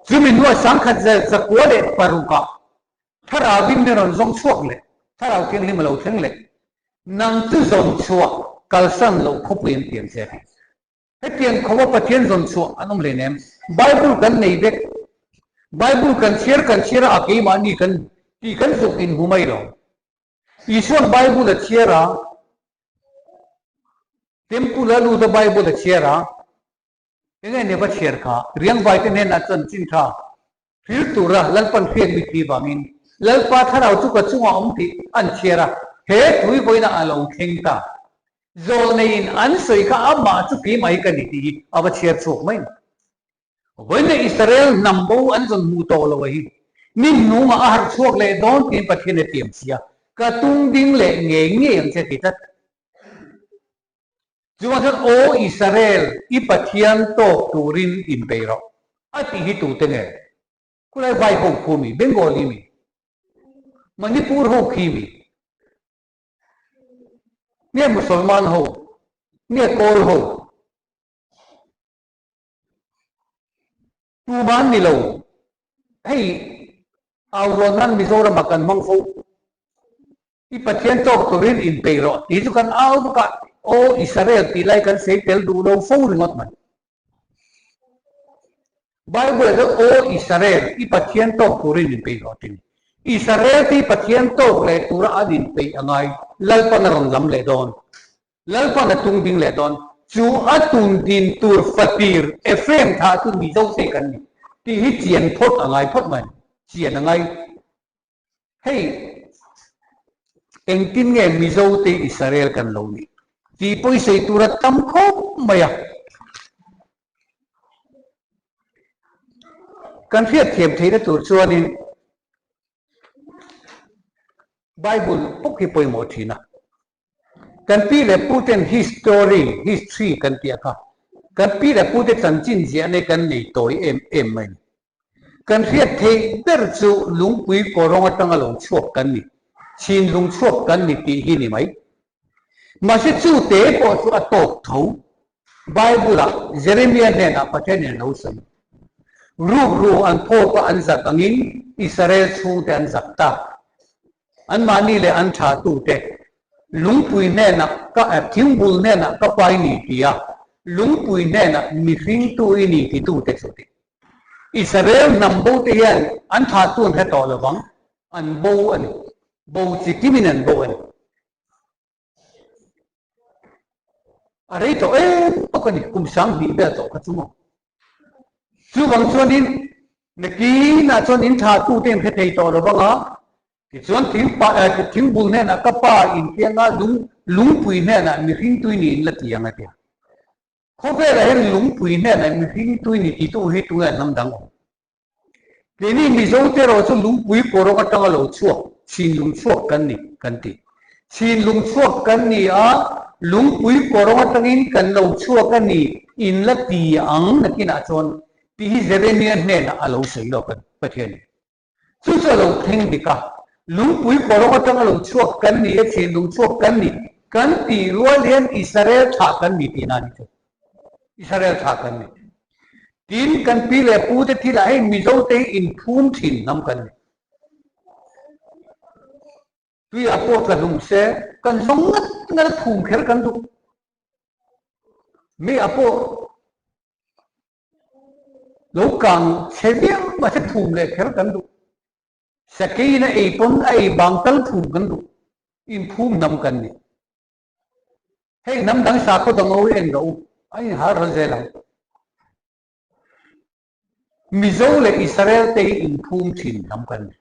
Chumi hnuah Sangkhat 906 ah Thlarauin min rawn zawng chhuak leh Thlarau Thianghlim a lo thleng leh nang chu zawn chhuak kalsan loh khawpui an ti ang che a ti. Hetiang khawpa Pathian zawn chhuah an awm hleinem. Bible kan nei vek. Bible kan chhiar kan chhiar a, a keimahni kan tih kan zuk inhmu mai lo. Isuan Bible a chhiar a, Temple a lut a Bible a chhiar a, enge ni va chhiar kha? Riangvaite hnenah chanchin tha Hril tura Lalpan hriat mi thi vangin Lalpa thlarau chu ka chungah awm tih an chhiar a, he tui vawiinah a lo thleng ta. Zawlneiin an sawi kha amah chu keimah hi ka ni tih hi a va chhiar chhuak mai. Vawiinah Israel hnam bo an zawn hmuh tawh lo a hi ni hnungah a harh chhuak leh dawn tiin Pathian a tiam si a, ka tung ding leh ngei ngei ang che ti tlat. Chuvang chuan, Aw Israel, i Pathian tawk turin inpeih rawh, a tih hi tute nge? Khulai vai ho khu mi, Bengali mi, Manipur ho khi mi, nge Musalman ho, nge Kawl ho? Tuman ni lo, hei au rawn nan Mizoramah kan hmang fo. I Pathian tawk turin inpeih rawh tih chu kan au vak a, Aw Israel tih lai kan sawi tel duh lo fo ringawt mai. Bible ah chuan Aw Israel, i Pathian tawk turin inpeih rawh tih a ni. Israel te hi Pathian tawk leh tura an inpeih a ngai, Lalpan a rawn lam leh dawn. Lalpan a tung ding leh dawn. Chu a tun din tur fatir Ephraim thah chu Mizo te kan ni tih hi chian phawt a ngai phawt mai. Chian a ngai. Hei engtin nge Mizo te Israel kan lo nih tih pawisei tur a tam khawp mai a. Kan hriatthiam theihna tur chuanin Bible bawk hi pawimawh thin a. Kan pi leh pu ten history, history kan tih a kha. Kan pi leh pu te chanchin ziah nei kan nei tawi em em mai ni. Kan hriat theih ber chu lungpui kawrawng atanga lo chhuak kan ni, chhinlung chhuak kan ni tih hi ni mai. Mahse chu te pawh chu a tawk tho. Bible-ah Jeremia hnenah Pathian in a lo sawi. Rukru an phawk a an zak angin Israel chhungte an zak ta. Anmahni leh an thatute lungpui hnenah ka thingbul hnenah ka pai ni ti a, lungpui hnenah mihringtu i ni titute chu ti. Israel hnam bote hian an thahtu an hre tawh lo vang, an bo a ni. Bo chi kimin an bo a ni. A rei tawh em bawk a ni, kum 2000 vel tawh kha chu maw. Chuvang chuanin nakinah chuan in thahtute in hre thei tawh lo vang a, tichuan thingpa thingbul hnenah ka pa intianga lung lungpui hnenah mihring tui niin la ti ang a ti a. Khawvelah hian lungpui hnenah mihring tui ni titu hi tunge hnam dang awm? Keini Mizo te erawh chu lungpui kawrawng atanga lo chhuak, chhinlung chhuak kan ni kan ti. Chhinlung chhuak kan ni a, lungpui kawrawng atangin kan lo chhuak a ni in la ti ang nakinah chuan tih hi Jeremia hnenah a lo sawi lawk a ni Pathianin. Chu chu a lo thleng dik a, lungpui kawrawng atanga lo chhuak kan ni e, thinlung chhuak kan ni kan tih rual hian Israel thlah kan ni tihna a ni chu. Israel thlah kan ni. Tin, kan pi leh pu te thilah hei Mizo te hi inphum thin hnam kan ni. Tuiah pawh tla hlum se kan zawng ngat ngat a phum kher kan duh. Meiah pawh lo kang chhe viau mahse phum leh kher kan duh. Sakeiin a ei pawn a ei bang tal phum kan duh. Inphum hnam kan ni. Hei hnam dang sakhaw dang ho hi en rawh u, a inhal ral zel ang. Mizo leh Israel te hi inphum thin hnam kan ni.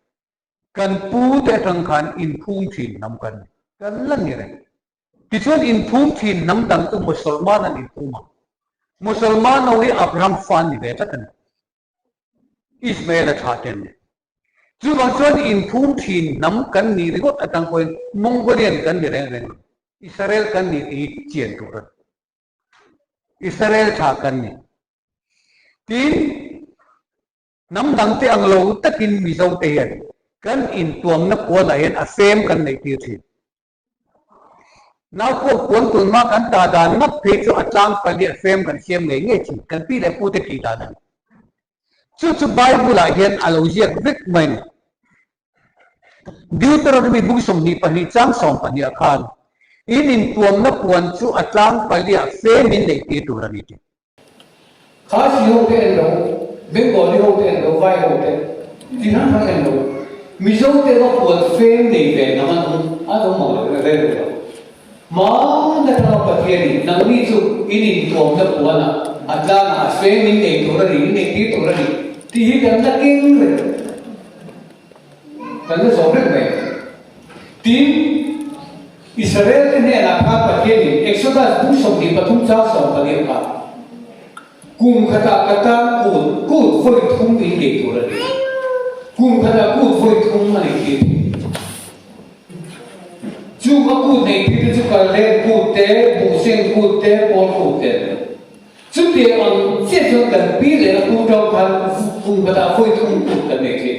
Kan pu te atang khan inphum thin hnam kan ni. Kan la ni reng. Tichuan inphum thin hnam dang chu Musalman an inphum ang. Musalman ho hi Abraham fa an ni ve tlat a ni. Ismael a thlah te an ni. Chuvang chuan inphum thin hnam kan nih ringawt atang pawhin Mongolian kan ni reng reng lo. Israel kan nih tih hi chian tur a ni. Israel thlah kan ni. Tin, hnam dangte ang lo takin Mizote hian kan intuamna puanah hian a fem kan neih tir thin. Nau pawh puan tun mah kan ta dan ngat phei chu a tlang pali a fem kan siam ngei ngei thin, kan pi leh pute tih dan a ni. Chu chu Bible-ah hian a lo ziak vek mai a ni. Deuteronomy bung 22 chang 12 ah khan, In intuamna puan chu a tlang paliah fem in neih tir tur a ni tih. Khasi ho te en lo, Bengali ho te en lo, Vai ho te chi hrang hrang en lo, Mizo te erawh puan fem nei ve nang an awm, an awm ang lo reng reng lo. Hmana tanga Pathianin nangni chu in intuamna puanah a tlangah a fem in nei tur a ni, in nei tir tur a ni tih hi kan la keng reng. Kan la zawm reng mai. Tin, Israel te hnenah khan Pathianin Exodus bung 23 chang 14 kha, Kum khatah ka tan kut kut vawi thum in nei tur a ni. Kum khatah kut vawi thum a nei tir thei. Chu a kut nei tir te chu kalhleng kut te, buhseng kut te, pawl kut te an ni. Chutiang ang chiah chuan kan pi leh a pu tang khan kum khatah vawi thum kut kan nei thin.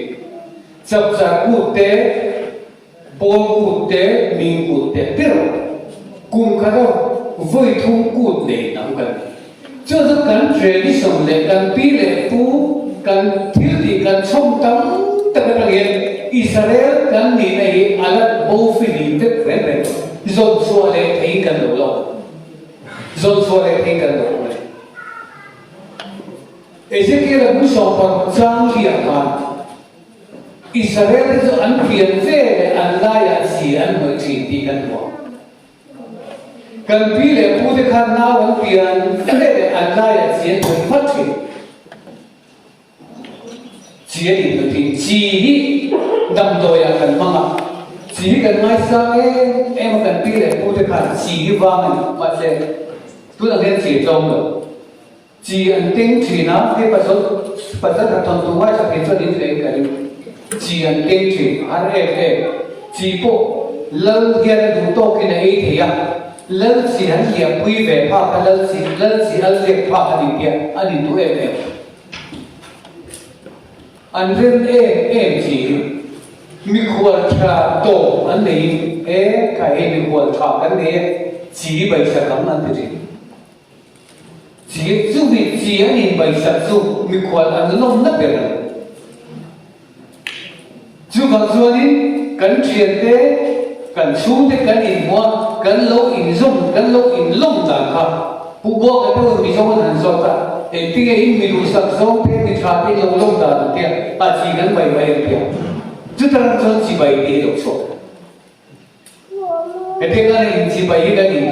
Chapchar kut te, pawl kut te, ming kut te ber kum khata vawi thum kut nei hnam kan ni. Chuan chu kan tradition leh kan pi leh pu kan thil tih kan chhawm tam tak atang hian Israel kan nihna hi a la bo fihlim vek reng reng lo. Zawnchhuah leh thei kan lo la awm. Zawnchhuah leh thei kan lo awm a ni. Ezekiel-a bu 16 chang hliah khan Israel-te chu an pian ve leh an laiah chi an hnawih thin tih kan hmu ang. Kan pi leh pute khan nau an pian ve leh an laiah chi an hnawih vat thin. Chi a inhnawh thin. Chi hi damdawiah kan hmang a, chi hi kan ngaisang em em a, kan pi leh pute khan chi hi vang a ni. Mahse, tunah hian chi a tlawm lo. Chi an keng thin a, hei pasal pasal khat thawn tu ngaithla thei chuan in hlei ka ring. Chi an keng thin, a har em em. Chi pawh lal hian a duh tawkin a ei thei a, lal chi han hliahpui ve phak a, lal chi lal chi al riak phak a ni tia a ni duh em em. An rem em em chi hi mikhual tha tawm an neiin he kha hei mikhual tha kan nei e, chi baisak ang an ti thin. Chi chu mi chi an inbaisak chu mikhual an lawmna ber a ni. Chuvang chuanin kan thiante, kan chhungte kan inhmuh a, kan lo inzawm, kan lo inlawm dan kha Pu Buaka te hun Mizo an han zawt a, engtinge in mi duhsak zawng te, mi tha te in lo lawm dan ang tia a chi kan bai mai ang tia. Chuta chuan chibai tih hi lo chhuak. Hetiang a in chibai hi kan in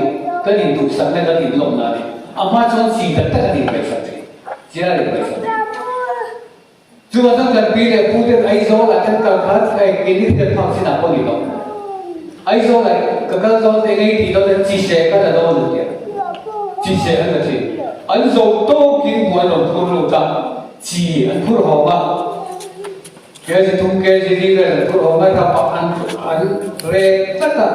kan in duhsakna kan in lawmna a ni. A hma chuan chi tak tak an in ngaihsak thin. Chi a in ngaihsak thin. Chuvang chuan kan pi leh pu ten Aizawl ah kan kal khan hei keini hriat phak chin ah pawh ni lo. Aizawl ah ka kal dawn eng ei tih dawn chi se ka la dawn an tia. Chi se an la thin. An zo tawkin hmuh an rawn phur lut a, chi an phur hawng a. Kg thum kg li vel an phur awm a, rap ah an an rek tlat a,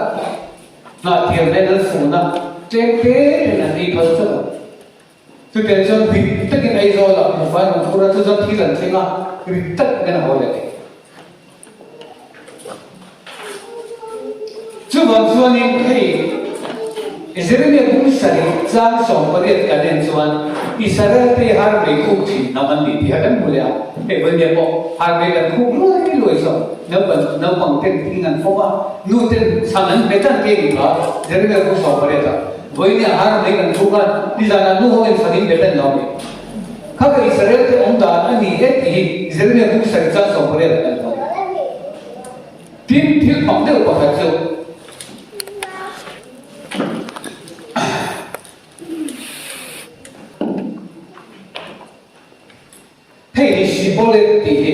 hnahthiam nen an fun a, tlem te ten an ei phal tlat a. Chutiang chuan rit takin Aizawl ah buhfai an rawn phur a, chu chuan thil an thleng a, rit tak in an haw leh thei. Chuvang chuanin hei Jeremia bung sarih chang 18 kan en chuan Israel te har mei khuk thin hnam an ni tih kha kan hmu leh a. Hei vawinia pawh har mei kan khuk luai luai saw naupang naupang ten thing an fawm a, nu ten chhan an hmet an tih a ni kha Jeremia bung 18 ah vawinia har mei kan khuk a, nizanah nu ho in chhan in hmet an lo a ni. Kha ka Israel te awm dan a ni e tih hi Jeremia bung sarih chang 18 ah kan hmu a ni. Tin, thil mak deuh pakhat chu hei hi Shibboleth tih hi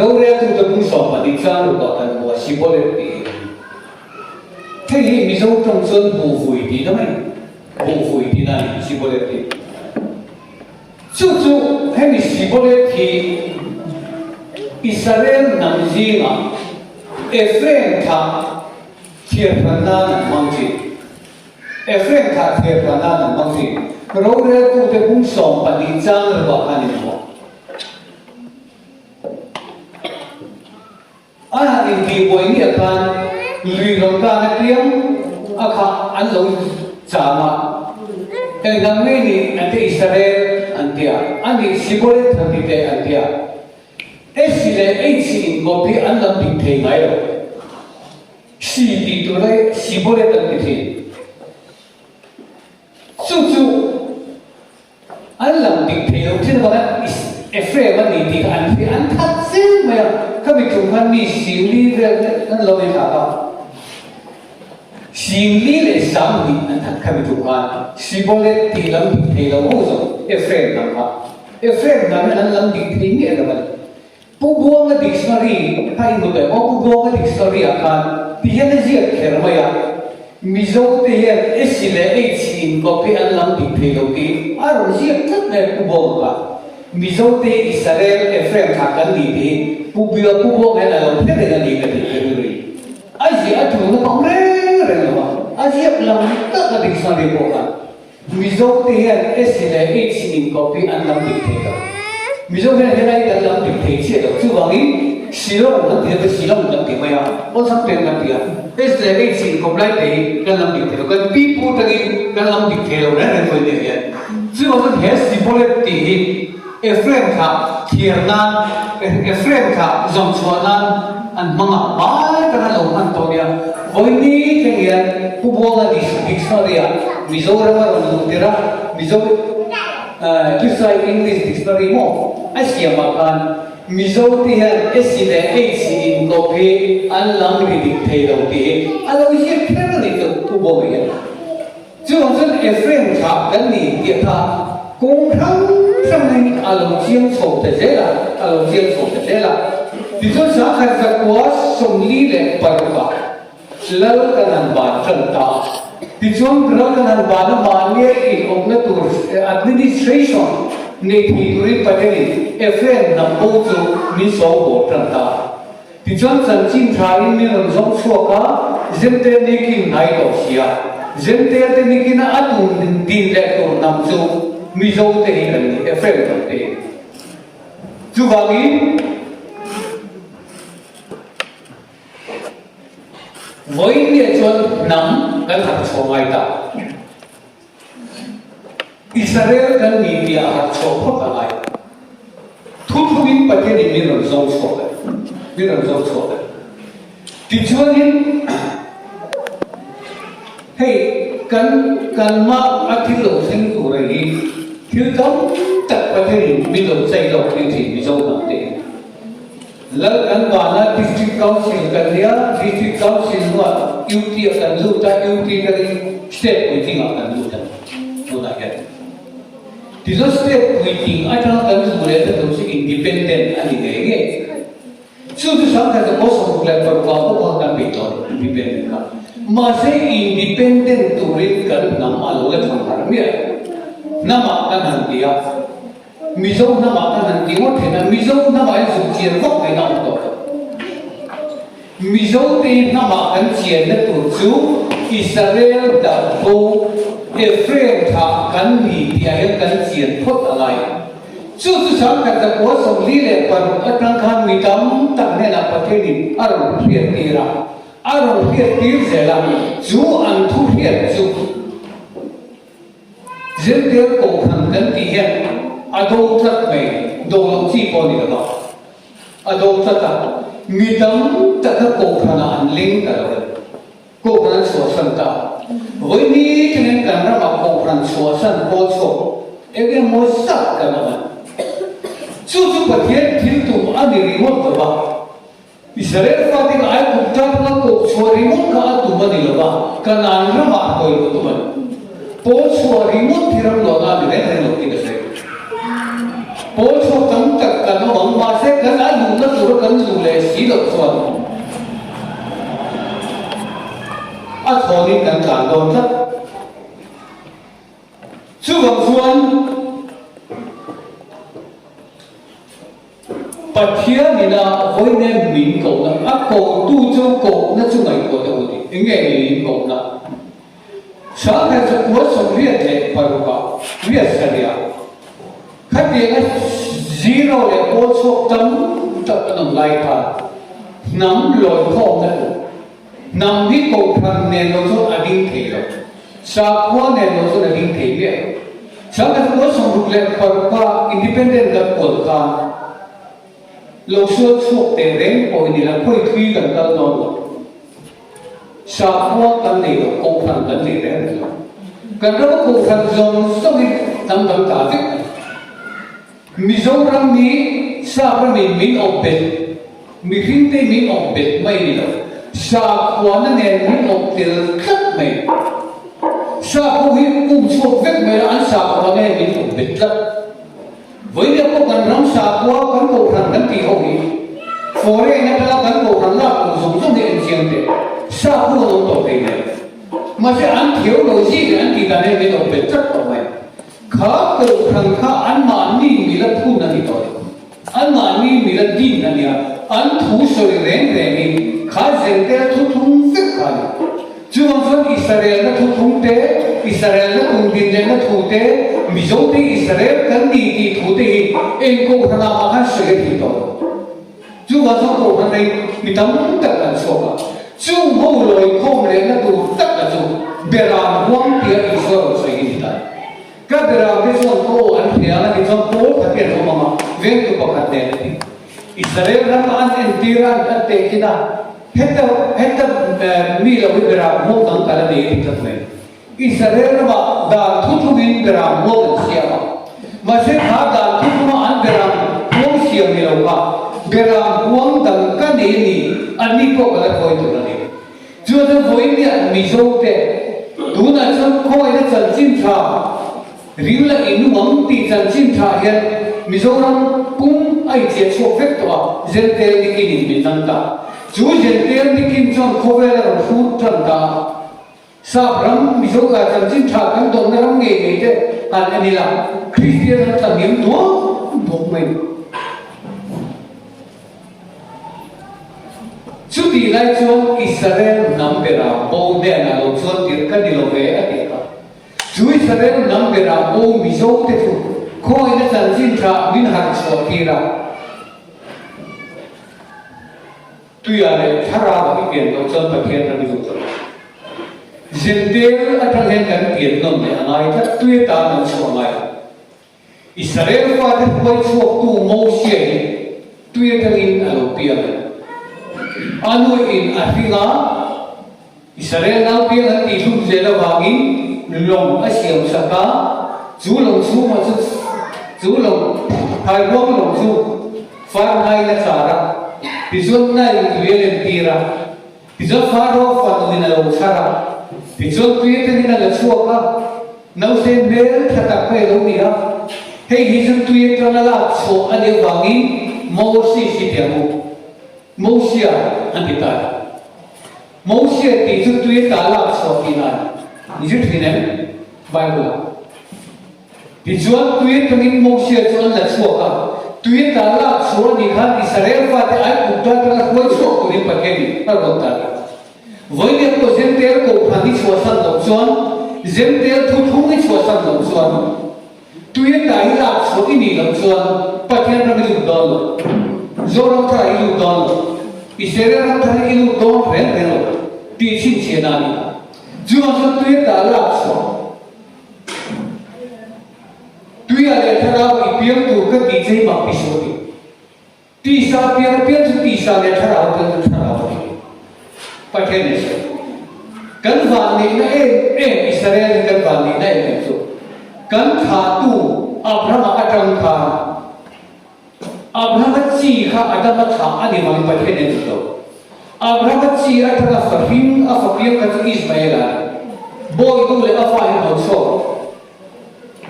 roreltute bung 12 chang rukah kan hmu a, Shibboleth tih hi. Hei hi Mizo tawng chuan buhvui tihna mai, buhvui tihna a ni Shibboleth hi. Chu chu hemi Shibboleth hi Israel hnam zingah Ephraim thlah thiarhran nan an hmang thin. Ephraim thlah thiarhran nan an hmang thin. Roreltute bung 12 chang reuhah khan inhmuh. A han intihbuai ni ah khan lui rawn kan apiang a kha an lo cham a, eng dang mai ni an ti Israel an ti a, a nih Siboleth han ti teh an ti a, S leh H inkawp hi an lam dik thei ngai lo, Si tih tur lai Siboleth an ti thin. Chu chu. An lam dik thei lo thin avanga Ephraim a ni tih kha an hria, an that zel mai a. Khami tum khan mi 40 vel te an lo inthlak a, 40 leh 20 an that khami tum khan. Siboleth tih lam dik thei lo ho zawng Ephraim hnam kha. Ephraim hnam hian an lam dik thei miah lo a ni. Pu Buanga dictionary kha i hmu tawh em aw? Pu Buanga dictionary ah khan ti hian a ziak kher mai a, Mizo te hian S leh H inkawp hi an lam dik thei lo tih a rawn ziak tlat mai a Pu Buanga kha. Mizo te hi Israel Ephraim thlah kan ni tih hi Pu Bia Pu Buanga hian a lo hre reng a ni ka tih kher ri. A ziah a tulna pang reng reng lo a, a ziak lam tak a dictionary pawh khan. Mizo te hian S leh H inkawp hi an lam dik thei lo. Mizo hian helai kan lam dik thei chiah lo. Chuvangin Shillong kan ti a, Shillong kan ti mai a, awlsam ten kan ti a. S leh H inkawp lai te hi kan lam dik thei lo. Kan pi pu tangin kan lam dik thei lo reng reng vawi nia hian. Chuvang chuan he Siboleth tih hi Ephraim thlah thliar nan, Ephraim thlah zawm chhuah nan an hmang a, hmai taka lo hman tawh nia. Vawiini thleng hian Pu Buanga Dictionary-ah Mizoram a rawn luh tirh a, Mizo Tusai English Dictionary maw a siamah khan Mizo te hian S leh H inkawp hi an lam ri dik thei lo tih hi a lo ziak kher a ni chu Pu Buanga hian. Chuvang chuan Ephraim thlah kan ni tih kha kawng hrang hrangin a lo chiang chho ta zel a, a lo chiang chho ta zel a. Tichuan 1946ah Lal kan han ban tan ta a. Tichuan ral kan han ban a mahnia inawpna tur administration nei thei turin Pathianin Ephraim hnam bo chu min sawngbawl tan ta a. Tichuan chanchin thain min rawn zawng chhuak a, Zentail nikin hnai tawh si a. Zentail te nikina a tun din leh tur hnam chu Mizo te hi kan ni, Ephraim hnam te hi. Chuvangin vawiin chuan hnam kan harh chhuah ngai ta. Israel kan ni tih a harh chhuah phawt a ngai. Thuthlungin Pathianin min rawn zawng chhuak a ni. Min rawn zawng chhuak a ni. Tichuanin hei kan kanmah a thil lo thleng tur a hi thil tam tak Pathianin min lo chei lawk tir thin Mizo hnam te hi. Lal kan vana District Council kan nia, District Council hnuah UT ah kan lut a, UT atangin State puitling ah kan lut a tunah hian. Tichuan State puitling atanga kan luh leh ta tur chu Independent a ni ngei ngei. Chu chu 1966 ah pawh khan kan bei tawh a ni Independent kha. Mahse Independent turin kan hnam a lo la thang harh miah lo. Hnamah kan han ti a. Mizo hnamah kan han ti ngawt thin a, Mizo hnamah hian zuk chian vak mai na awm tawh lo. Mizote hnamah kan chianna tur chu Israel dahbo Ephraim thlah kan ni tihah hian kan chian phawt a ngai. Chu chu 1946 atang khan mi tam tak hnenah Pathianin a rawn hriattir a, a rawn hriattir zel a, chu an thu hriat chu Zirtir Kohhran kan tih hian a do tlat mai, do loh chi pawh a ni lo va, a do tlat a, mi tam taka Kohhranah an leng ta lo a ni. Kohhran an chhuahsan ta. Vawi thlengin kan ramah Kohhran chhuahsan pawl chhuak eng emaw zat kan awm a. Chu chu Pathian thil tum a ni ringawt lo va. Israel fate kha Aigupta atanga koh chhuah ringawt kha a tum a ni lo va, Kanaan ramah hawi lo tum a ni. Pawl chhuah ringawt hi ram luahna a ni reng reng lo tih ka sawi. Pawl chhuak tam tak kan awm ang, mahse kan a luhna tura kan luh leh si loh chuan a thawnin kan tlan dawn tlat. Chuvang chuan Pathian ina vawiinem min kohna, a kohtu chu kohna chu ngaihtuah deuh a ni. Enge min kohna? 1986 riat sarih khatianga zero leh pawl chhuak tam tak an awm lai khan hnam lawikhawmna tur hnam hi kohhran nen lo chuan a ding thei lo, sakhua nen lo chuan a ding thei miah lo. 1966 independent kan kual khan lo sual chhuak teh reng pawh i ni la, khawi thui kan kal dawn lo. Sakhua kan nei lo, Kohhran kan nei reng reng lo. Kan rama Kohhran zawng zawngin hnam dang ta vek a ni. Mizoram hi sap ramin min awp bet, mihringte min awp bet mai ni lo, sakhuana nen min awp tel tlat mai. Sap ho hi um chhuak vek mai la, an sakhuana hian min awp bet tlat. Vawiin pawh kan ram sakhua kan kohhran kan tih ho hi foreign atanga kan kohhran lak tur zawng zawng hi en chiang teh. Sap ho an awm tawh thei nen. Mahse an thiau lo zing leh an tih dan hian min awm bet tlat tawh mai. Kha kohhran kha anmahni mila phun a ni tawh lo. Anmahni mila din a nia. An thu sawi reng rengin kha Zente thuthlung vek kha a ni. Chuvang chuan Israelna thuthlung te, Israelna kum din lehna thu te, Mizote Israel kan ni tih thu te hi eng kohhranah mah khan sawi a thei tawh lo. Chuvang chuan kohhran rei mi tam tak an chhuak a, chung ho lawi khawm lehna tur tak a chu Beram huang tia Isua rawn sawi hi ni ta. Ka Beram te chuan ka aw an hria a ti chuan pawl khat hi an awm ang a, vengtu pakhat nen a ti. Israel ram an entir a, an tehkhin a, heta heta mi lo hi Beram huang dang kal a nei a ti tlat mai. Israel ramah dan thuthlungin Beram huang an siam a, mahse kha dan thuthlunga an Beram huang siam ni lo kha Beram huang dang ka nei a ni, anni pawh ka la thawi tur a ni. Chuan chuan vawiin Mizo te tunah chuan khawngaihna chanchin tha Ring la i nung ang tih chanchin tha hian Mizoram pum a inchiah chhuak vek tawh a, Zentel Nikin in min dang ta. Chu Zentel Nikin chuan khawvel a rawn hrut tan ta a. Sap ram Mizo ka chanchin tha kan dawnna ram ngei ngei te han en ila, Kristian an tla hniam duak duak mai. Chutih lai chuan Israel hnam bera bo hnenah lo chuan tirh ka ni lo ve a tih kha. Chu Israel hnam berah bo Mizo te chu khawina chanchin tha min harh chhuah tir a. Tuia leh thlarau i pian loh chuan Pathian ram i duh lo. Zentel atang hian kan pian nawn leh a ngai tlat, tui atan an chhuah ngai lo. Israel fate hruai chhuaktu Mosia hi tui atangin a lo piang a ni. A nuin a hring a, Israel nau piang an tih hlum zel avangin lawng a siam sak a, chu lawng chhungah chu chu lawng phairuang lawng chu far naiin a char a, tichuan Nile tui a lentir a, tichuan Pharaoh fanuin a lo chhar a, tichuan tui atangin a la chhuak a. Naute hmel tha tak mai a lo ni a, hei hi chu tui atanga lak chhuah a nih avangin Moses hi ti ang u, Mosia an ti ta a ni. Mosia tih chu tui ata lak chhuah tihna a ni. Ni zir thin em? Bible ah. Tichuan tui atangin Mosia chu an la chhuak a, tui ata lak chhuah a nih khan Israel fate Aigupta atanga hruai chhuak turin Pathianin a rawn ta a ni. Vawiin pawh Zentel kohhran i chhuahsan loh chuan, Zentel thuthlung i chhuahsan loh chuan, tui ata i lak chhuah. chhuah i nih loh chuan Pathian ram i lut dawn lo. Zoram thar i lut dawn lo. Israel ram thar i lut dawn reng reng lo tih chhinchhiahna a ni. Chuvang chuan tui ata lak chhuah tuia leh thlarau i piang tur ka tih che hi mak ti suh a ti. Tisa piang piang chu tisa leh thlarau piang chu thlarau a ni. Pathian in sawi. Kan vanneihna em em Israel in kan vanneihna em em chu kan thlahtu Abrahama atang khan Abrahama chi kha Adama thlah a ni vangin Pathian in a duh lo. Abrahama chi atanga fahring a fa piang kha chu Ismael a ni. Bawitu leh a fa hi hnawt chhuak.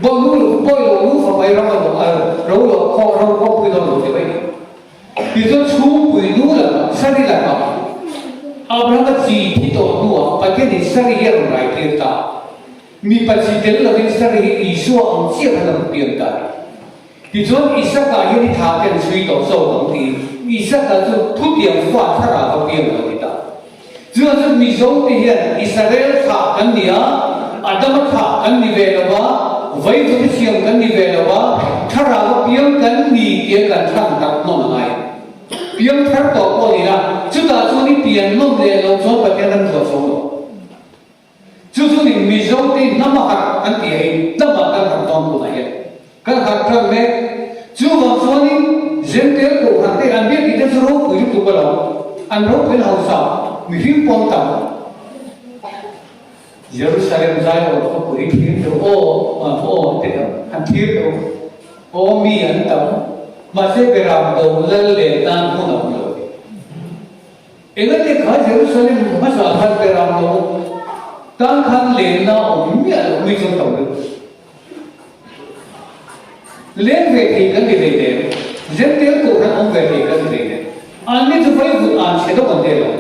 Bawi nu bawi lo nu fa mai ram a lo a ro lo khaw ro kawngpui dawn lo ti mai ni. Tichuan chhungpui nu lakah Sari lakah Abrahama chi thi tawh hnuah Pathianin Sari hi a rawn rai tir ta. Mipa chi tel lovin Sari hi Isua ang chiah khan a rawn piang ta. Tichuan Isaka hian i tha te an chhui tawh zawk ang tiin Isaka chu thutiang fa thlarau a piang lo ti ta. Chuan chu Mizo te hian Israel thlah kan ni a, Adama thlah kan ni ve lo va, Vaivute siam kan ni ve lo va, thlarau a piang kan ni tia kan thlan tak hnawn a ngai. Piang thar tawh pawh ni la, chutah chuan i pian nawm leh loh chuan Pathian ram zuah chho lo. Chu chu nih Mizo te hnam a harh kan tih hi hnam ah kan harh dawn tunah hian kan harh tan mek. Chuvang chuanin Zentel Kohhran te an biak tih te chu ropui lutuk a lo, an ropui an hausa mihring pawn tam. Jerusalem Zion khawpui thlir deuh aw aw an ti deuh han thlir deuh aw mi an tam mahse Beram do lal leh tan hmun a awm lo. Engati kha Jerusalem hmasa khan beram lo tan khan lenna awm miah loh mi chuan to deuh. Leng ve thei kan ni hlei nem, Zentel kohhran awm ve thei kan ni hlei nem. Anni chu vaivut an chhe deuh an tel lo.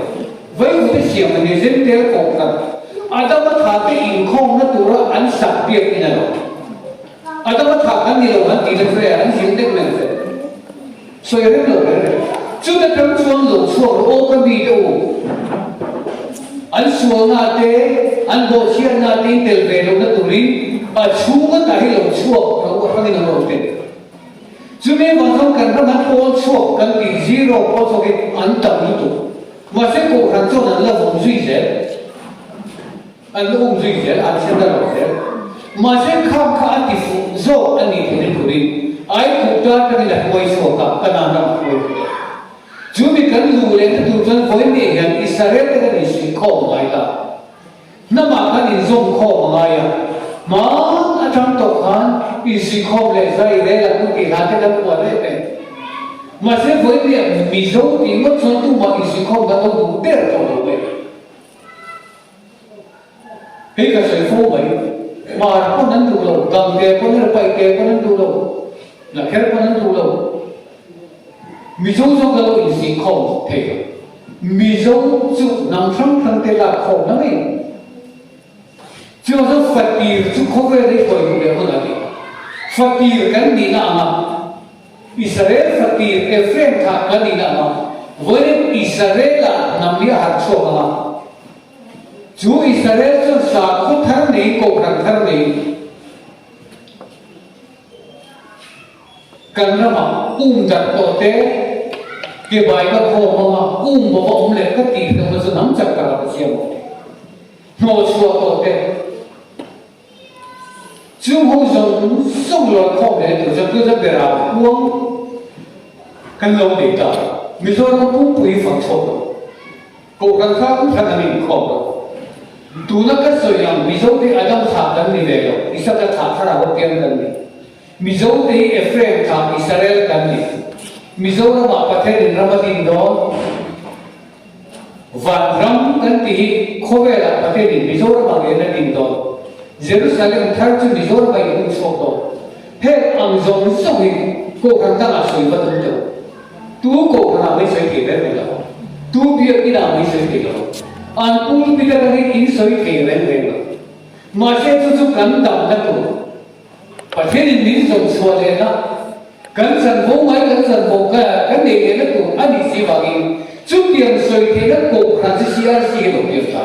Vaivut a siam an ni Zentel kohhran Adama tha te inkhawmna tura an sak biak in a lo. Adama tha kan ni lo an tih na chu e an zir deuh reng fe. Sawi reng lo reng reng. Chuta tang chuan lo chhuak rawh aw ka mi te u. An sualna te, an bawhchhiatna te in tel ve lohna turin a chhunga ta hi lo chhuak rawh u hrangin an rawn tel. Chumi avang chuan kan ram an pawl chhuak kan tih zero pawl chhuak hi an tam lutuk. Mahse Kohhran chuan an la vawm zui zel. An la um zui zel, an hre ta lo zel. Mahse kham kha a ti fuh zawk a nih theihna turin Aikupta atangin a hruai chhuak a, Kanaan ram a hruai thei a. Chu mi kan luh lehna tur chuan vawiin hian Israel te kan insuih khawm a ngai ta. Hnamah kan inzawm khawm a ngai a. Hmaan atang tawh khan insuih khawm leh zai rel an tih hlan te kan phuah reng reng. Mahse vawiin Mizo tih ngawt chuan tumah insuih khawm kan lo duh ber tawh lo mai. Hei ka sawi fo mai, Hmar pawn an duh lo, Gangte pawn emaw Paihte pawn an duh lo, Lakher pawn an duh lo. Mizo chu ka lo inzih khawm thei lo. Mizo chu hnam hrang hrang te lak khawm na mai. Chuvang chuan fatir chu khawvel hi hawi duh leh hun a ti. Fatir kan nihna anga Israel fatir Ephraim thlah kan nihna anga vawiin Israel-ah hnam hi a harh chhuak anga chu Israel chuan sakhaw thar neiin kohhran thar neiin kan ramah um darh tawh te ke bai ka khawm anga um bawk a awm leh ka tih hlauhna chu hnam chak takah ka siam awm hnawh chhuah tawh te. Chung ho zawng zawng lawi khawm leh tur chuan tuna berah huang kan lo nei ta. Mizoram pumpui fang chhuak lo. Kohhran hrang hrang an inkhawm lo. Tuna ka sawi ang Mizo te Adam thlah kan ni ve lo, Isaka thlah thlarau a piang kan ni. Mizo te hi Ephraim thlah Israel kan ni. Mizoramah Pathianin ram a din dawn. Vanram kan tih hi khawvelah Pathianin Mizoram ang en a din dawn. Jerusalem thar chu Mizoram a inhung chhuak dawn. Heng ang zawng zawng hi Kohhran dangah sawi va tum tawh. Tu Kohhranah mai sawi thei reng reng lo. Tu biakinah mai sawi thei lo. An pulpit atangin in sawi thei reng reng lo. Mahse chu chu kan damna tur. Pathianin min zawm chhuah lehna, kan chanvo ngai kan chanvo kha kan neih lehna tur a nih si vangin chutiang sawi theihna kohhran chu CRC hi lo piang ta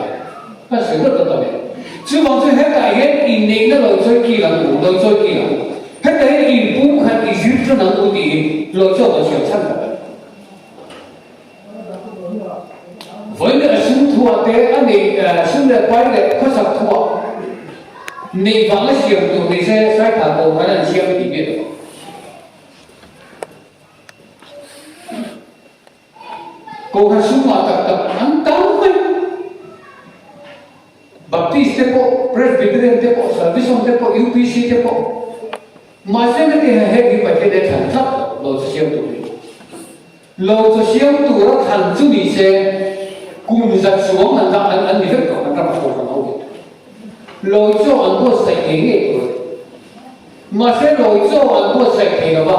kan sawi vat vat a ni. Chuvang chu hetah hian inneihna lo chawi kil ang u, lo chawi kil ang u. Heta hian inpumkhat i zir tlan ang u tiin lawi chaw kan siam chhan tak a ni. Vawiin a sum thuah te a neih sum leh pai leh khawsak thuah neih vanga siam tur ni se Saithla Kohhran an siam tih miah lo. Kohhran sumah tak tak an tam mai. Baptist te pawh, Presbyterian te pawh, Salvation te pawh, UPC te pawh. Mahse na ti heng hi Pathian he thlan tlat lo, lo chu siam tur ni. Lo chu siam tura thlan chu ni se kum zat chuang an la an an ni vek tawh an ram a kohhran ho hi. Lo chaw an buatsaih thei ngei tur a ni. Mahse lo chaw an buatsaih thei lo va.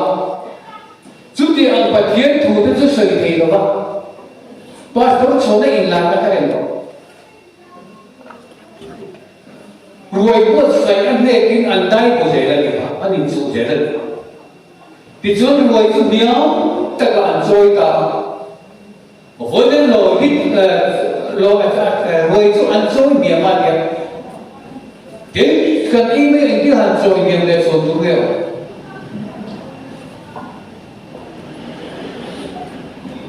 Chuti ang Pathian thu te chu sawi thei lo va, Pastor chhawna inlarna ka en tawh. Ruai buatsaih a hnekin an dai bu zel a ni kha, an inchuh zel a ni kha. Tichuan ruai chu hniam takah an chawi ta a, Vawiin lawi hit ruai chu an chawi hniam a nia. Tin, kan ei mai engtin han chawi hniam leh chhawn tur nge aw?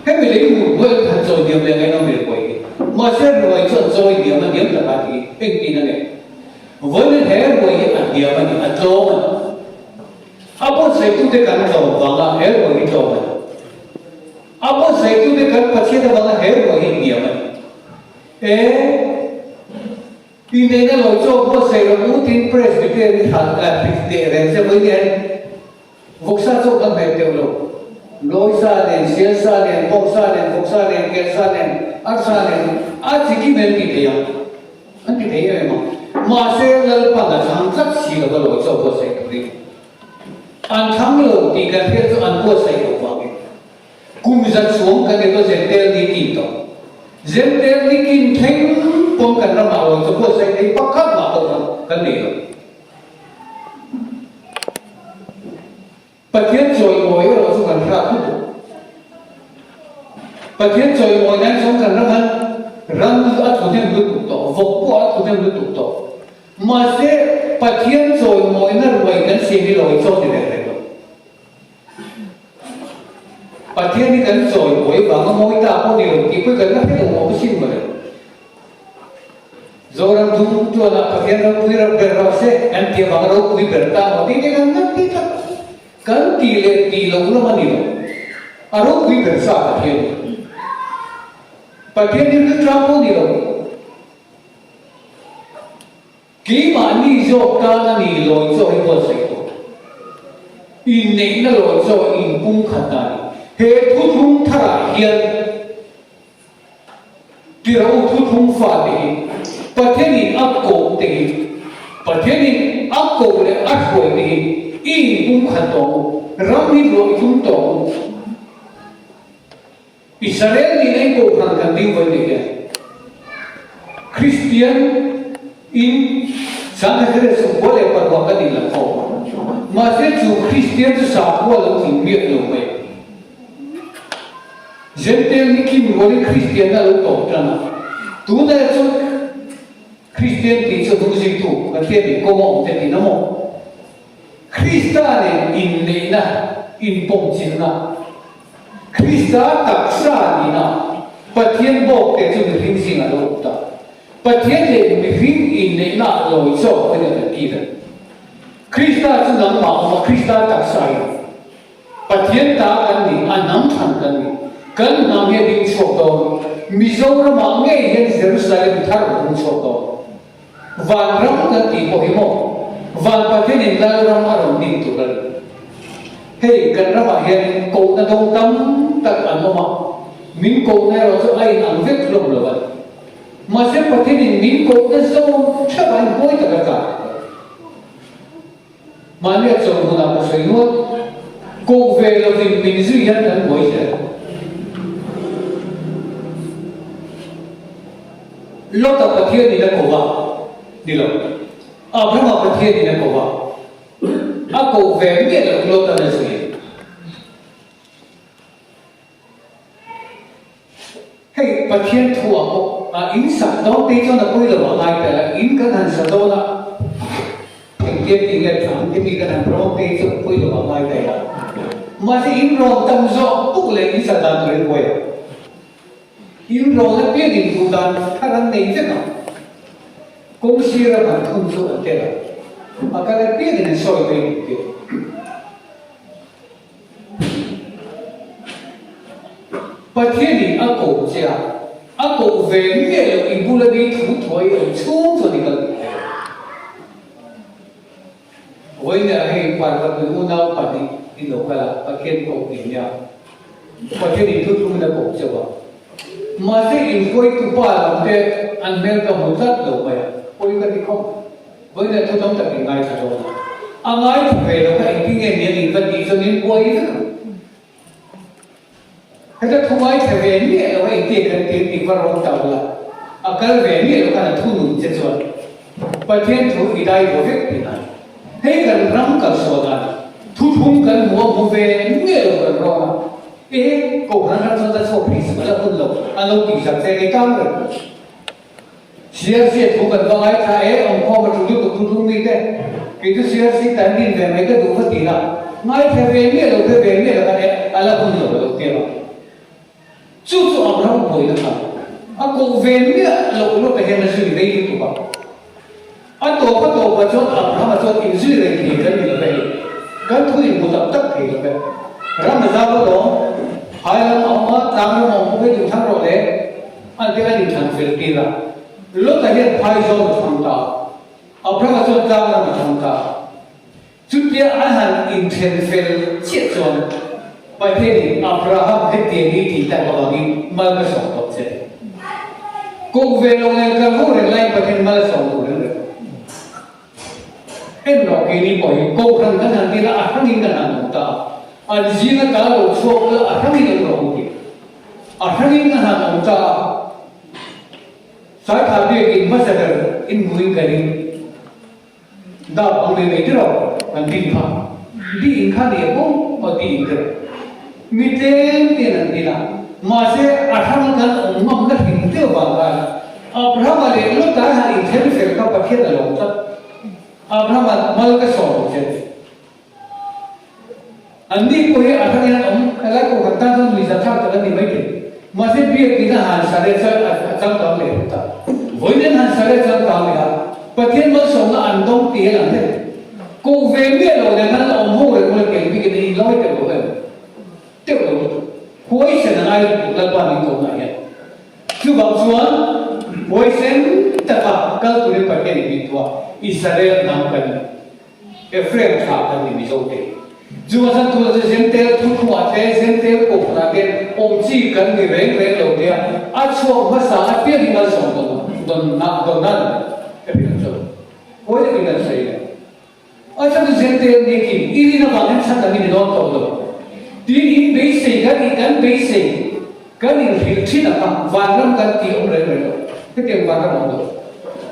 Hemi lei hmuh hnuai han chawi hniam leh ngaihna hmel pawh hi. Mahse ruai chu an chawi hniam a hniam tak a ti engtin a nge? Vawiin he ruai hi a hniam a ni, a tlawm a ni. A buatsaitute kan tlawm vanga he ruai hi tlawm a ni. A buatsaitute kan Pathian avanga he ruai hi hniam a ni. E, inneihna lo chaw buatsaih rawh u tiin Presbyterian hi hran a teh reng che vawiin hian vawksa chaw kan hmeh teuh lo. Lawisa nen, sialsa nen, bawksa nen, vawksa nen, kelsa nen, arsa nen a chi kim an ti thei ang. An ti thei em em ang. Mahse Lalpan a thlang tlat si lova lawi chaw buatsaih turin. An thlang lo tih kan hriat chu an buatsaih loh vangin. Kum za chuang kan ni tawh Zentel ni kin tawh. Zentel ni kin thleng pawn kan ramah lawi chaw buatsaih thei pakhat mah pawh kha kan nei lo. Pathian chawimawi erawh chu kan hrat lutuk. Pathian chawimawi nan chuan kan ram han ram a tlu hnem lutuk tawh, vawk pawh a tlu hnem lutuk tawh. Mahse, Pathian chawimawina ruai kan siam hi lawi chaw ni reng reng lo. Pathian hi kan chawimawi vanga mawi ta pawh ni lo tih pawh hi kan la hre lo awm asin mawle. Zoram dung tuanah Pathian ropui ro ber rawh se, kan tih avanga ropui ber ta maw tih te kan ngat tih tlat. Kan tih leh tih loh lam a ni lo. A ropui ber sa Pathian hi. Pathian hi rilṭam pawh ni lo. Keimahni zawk tan a ni lawi chaw hi buatsaih tawh. Inneihna lawi chaw inpumkhat a ni. He thuthlung tharah hian Tiraw thuthlung fate hi Pathianin a koh te hi, Pathianin a koh leh a hruai te hi i inpumkhat tawh ang u, ram hi luah i tum tawh ang u. Israel nihna in kohhran kan ding vawi nei hian Kristian in Sangkhathire sumkhua leh parua kan inla khawm. Mahse chu Kristian chu sakhua lo tling miah lo mai. Jentail hi kim rualin Kristianna a lo tawp tan a, tunah chuan Kristian tih chu hnungzuitu Pathianin kawng a awm te tihna maw? Krista nen inneihna, inpawmchilhna, Krista taksa nihna, Pathian bawk te chu mihring zingah a lo awm ta. Pathian leh mihring inneihna a lawi chawk a ni kan ti ve. Krista chu nangmah awm a, Krista taksa i awm. Pathian ta kan ni, a hnam thlan kan ni. Kan hnam hi a ding chhuak dawn. Mizoramah ngei hian Jerusalem thar a hung chhuak dawn. Vanram kan tih pawh hi maw? Van Pathianin Lalram a rawn din tur a ni. Hei kan ramah hian kohna dawng tam tak an awm a, min kohna erawh chu a inang vek hlawm lo a ni. Mahse Pathianin min kohna zawng theuh a inhuai tak a tlak leh dawn. Mahni a chawlh hunah ka sawi nual. Koh ve lovin min zui hian kan buai zel. Lota Pathianin a ko va, ni lo. Abrahama Pathianin a ko va, a koh ve miah loh Lotan a zui. Hei Pathian thu ah pawh a in sak dawn te chuan a pawi lo a ngai tel a, in kan han sa dawn a, engtia. Pathian tih nge tha ang timi kan han rawn te hi chu pui lo a ngai daih a. Mahse in rawn tam zawk puk leh in sa dan tur in buai a. In rawn apiang in duh dan thar an nei vek a. Kawng sira man thun chu an tel a. A kal apiang in an sawi mai duh te. Pathianin a koh che a, a koh ve miah loh i bula mi thu thuai awm chhung chuan i kal duh hle. Vawiinah hei Parvati unau pahnih i lo kal a, Pathian koh ni nia. Pathianin thu thungin a koh cheu a. Mahse inhruaitu pa lam te an hmel ka hmu tlat lo mai a, pawi ka ti khawp. Vawiinah thu tam tak in ngaithla dawn a, a ngaithla ve lo kha engtin nge mian in va tih chuan in buai vek ang. Heta thu ngaithla ve miah lo a engtin kan tir tih va rawn ta ula, a kal ve miah lo khan a thu nun che chuan Pathian thu i dai bo vek tih a ni. Hei kan ram kalsual dan thu thum kan hmu a hmu ve miah lo kan rawn a, e Kohhran ram chuan ta chhuak phei sual a hun lo an lo tih zak che ni tang reng. CRC thu kan va ngaithla e, awmkhawm a thu lutuk thu thung mi te, kei chu CRC tan din ve mai ka duh va ti la, ngaithla ve miah lo ve ve miah lo khan e a la hun lo a lo ti a, chu chu Abraham pawhin a kal a koh ve miah loh lawk ah hian a zui rei lutuk a, a tawp a tawp ah chuan Abraham-a chuan inzui rei thei kan ni lo ve hei, kan thu inhmu tak tak thei lo ve, ram a zau a lawm, phai lam a awm a, tlang ram a awm bawk e duhthlang rawh le. An te an inthlan fel tir a, Lota hian phai zawn a thlang ta a, Abrahama chuan tlang ram a thlang ta a. Chutia an han inthen fel chiah chuan Pathianin Abraham hetiang hi tih tak avangin mal ka sawm tawh che. Koh ve lo nen kal ho reng laiin Pathian mal a sawm tur reng reng. En rawh keini pawh hi Kohhran kan han tir a, a hrangin kan han awm ta a, an zinga ta lo chhuak ula a hrangin awm rawh u tih. A hrangin kan han awm ta a, Saithla biakin hmasa ber inhmuin ka ring. Dap ang mai mai tiraw kan din kha, di in kha ni a pawm aw ti in tiraw. Mi tlem ten an din a, mahse a hrang kan awm ngam na hrim deuh vang khan Abrahama leh Lota han inthen fel kha Pathian a lawm tlat. Abrahama mal ka sawm ang che. An ni pawh hi a hrang in an awm, helai kohhran tan chuan nuihza thlak tak an ni mai thei. Mahse biakin a han sa leh chuan a changkang leh hlawm ta. Vawiin an han sa leh changkang leh a, Pathian malsawmna an dawng tih a lang hle. Koh ve miah lo nen an la awm ho reng ula tiang bikin an inlawi teuh lo em? Teuh lo lutuk. Huaisen a ngai lutuk Lalpa min kohna hian. Chuvang chuan huaisen taka kal turin Pathian in min tuah Israel hnam kan ni. Ephraim thlah kan ni Mizo te. Chu a chan thu chu Zentel thuthlungah te, Zentel kohhranah te awm chi kan ni reng reng lo tia a chhuak hmasa apiang hi malsawm dawn dawn dawn nan Ephraim chu huai takin kan sawi le. A chan chu Zentel ni kim i rin avang hian chhan dang i ni dawn tawh lo. Tin in beisei kan i kan beisei Kan inhrilh thin ang a, vanram kan tih awm reng reng lo. Hetiang vanram awm lo.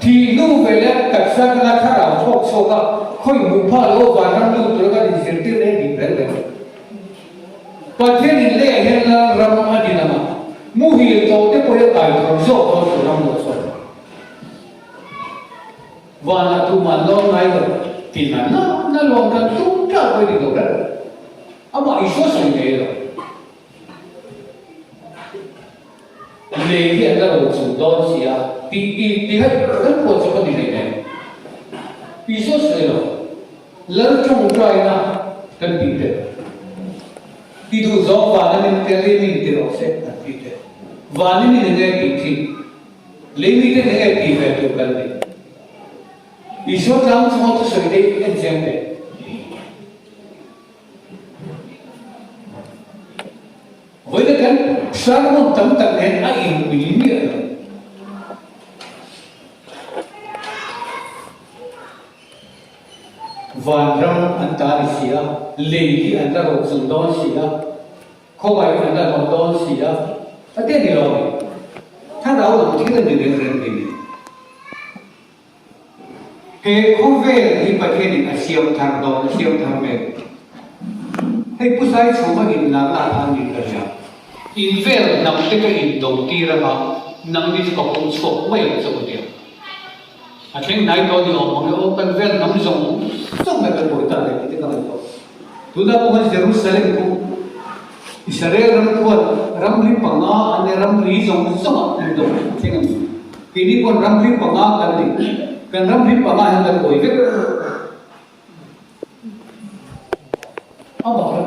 Thih hnu veleh taksa atanga thlarau chhuak chhuak a, khawi hmuh phah lo vanram lut tura kan inzirtir reng dik reng reng lo. Pathian in leiah hian Lalram a din ang a, muhil tawh te pawh hi a kai thawr zawk dawn tur ram lo chuan. Vanah tumah an lawm ngai lo tih na na na lawm kan tum ṭah pawh i dik lo reng. Amah Isua sawi ngei lo. Lei hi an la ro chung dawn si a, tih tih tih kha kan phuah chawp a ni hlei nen. Isua sawi lo, Lal tawngtaina kan tih te, i duh zawng vana min tel i min ti rawh se an tih te, vana min enge tih thin, lei mite enge tih ve tur kan ni. Isua tlang chunga thusawi te hi en chiang teh. Vawiin kan sermon tam tak nen a inmil miah lo. Vanram an ta ni si a, lei hi an la rochung dawn si a, khawngaih an la rawh dawn si a, a te ni lo a ni. Thlarau lam thil a ni reng reng thei ni. He khawvel hi Pathianin a siam thar dawn, a siam thar mek. Hei Pu Saichhuma inlarna ah khan min ka hria. In vel hnam te ka indo tir anga nangni chu ka pawm chhuak mai ang che u tia. A thleng hnai tawh ni awm ang e aw, kan vel hnam zawng zawng mai kan buai ta leh tih te ka ngaihtuah. Tunah pawh khan Jerusalem khu Israel ram khuan ramri panga an nei, ramri zawng zawngah an dawm a thleng a ni. Keini paw'n ramri panga kan nei, kan ramri panga hian kan buai vek. Amah kha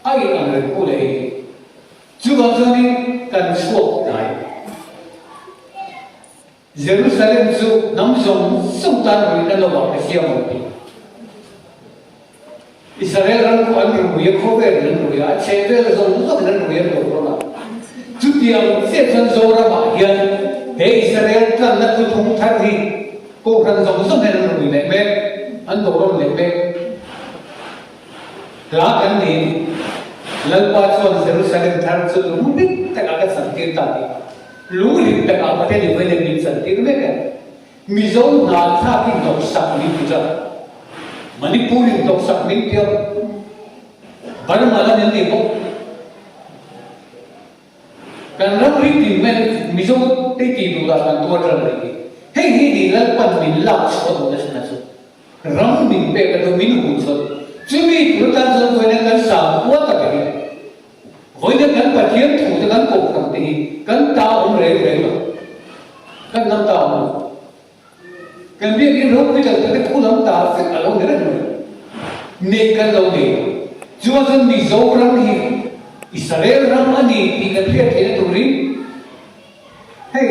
a in ang reng pawh leh hei hi. Chuvang chuanin kan chhuak tlai. Jerusalem chu hnam zawng zawng tan ruihna lovah ka siam ang ti. Israel ram khu an rui a, khawvel in an rui a, a chhehvel zawng zawng in an rui an lo rawn a. Chutiang chiah chuan Zoramah hian he Israel tlanna thuthlung thar hi Kohhran zawng zawng hian an rui leh mek, an do rawn leh mek. Hla kan niin Lalpa chuan Jerusalem thar chu lungdik takah ka chantir ta tih. Lunglim takah Pathian in vawiin min chantir mek a, Mizo hna thlak in hnawksak min ti tlat, Manipur in hnawksak min ti a, Burma lam in ni bawk. Kan ram ri tin mai Mizo te tih duh dah kan tuar tlat a nih hi. Hei hi ni Lalpan min lak chhuah duh nasa chu. Ram min pek a duh min huh chawt. Chumi tur atan chuan vawiin kan sanghua tak hi vawiin kan Pathian thu te kan kohhran te hi kan ta awm reng reng lo. Kan lam ta awm lo. Kan biakin ropui tak tak te khu lam ta vek a lo ni reng mai. Neih kan lo nei lo. Chuan chuan Mizoram hi Israel ram a ni tih kan hriat theihna turin Hei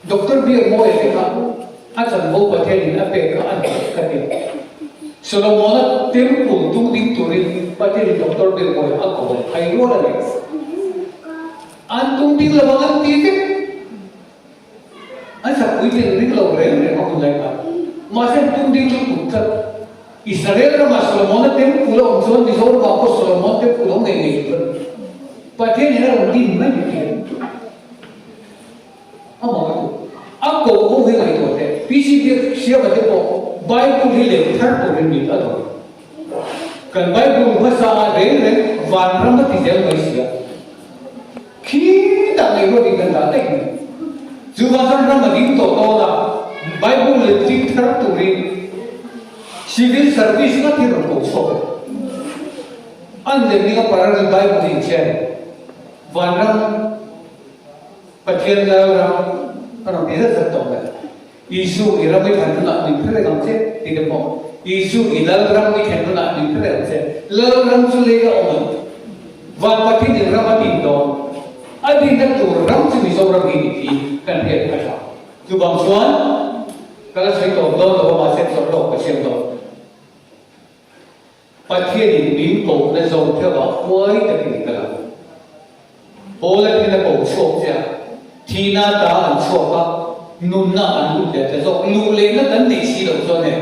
Doctor Biakmawia te kha a chanvo Pathianin a pek kha a hneh ka ti. Solomona temple tung ding turin Pathianin Doctor Biakmawia a ko leh hai rual a nei. An tung ding lo ang an ti vek. An sakpui tling ring lo reng reng a hun lai khan. Mahse an tung ding lutuk tlat. Israel ramah Solomona temple a awm chuan Mizoramah pawh Solomon temple a awm ngei ngei tur a ni. Pathianin a rawn din mai ni tih a mah a duh. A koh ho hi ngaihtuah teh. PCB hriama te pawh Bible hi lem thar turin mit a dawn. Kan Bible hmasa ah reng reng vanram a ti zel mai si a. Khitah ngaihruat in kan dah daih mai. Chuvang chuan ram a ding tawh dawn a, Bible leh ding thar turin Civil Service ngat hi rawn ko chhuak e. An lem ding a parallel Bible hi inchhiar e. Vanram Pathian Lalram a rawn ti zat zat tawh mai. Isu i ram i thlen hunah min hre reng ang che tih te pawh Isu i lal ram i thlen hunah min hre reng ang che. Lal ram chu lei a awm ang. Van Pathian in ram a din dawn. A dinna tur ram chu Mizoram hi ni tih kan hriat a tha. Chuvang chuan ka la sawi tawp dawn lo a mahse chawlh lawk ka siam dawn. Pathianin min kohna zawng theuhah huai takin i kal ang. Paula hian a ko chhuak che a, thihna ta an chhuak a, nunna an lut leh ta zawk. Luh lehna kan neih si loh chuan e,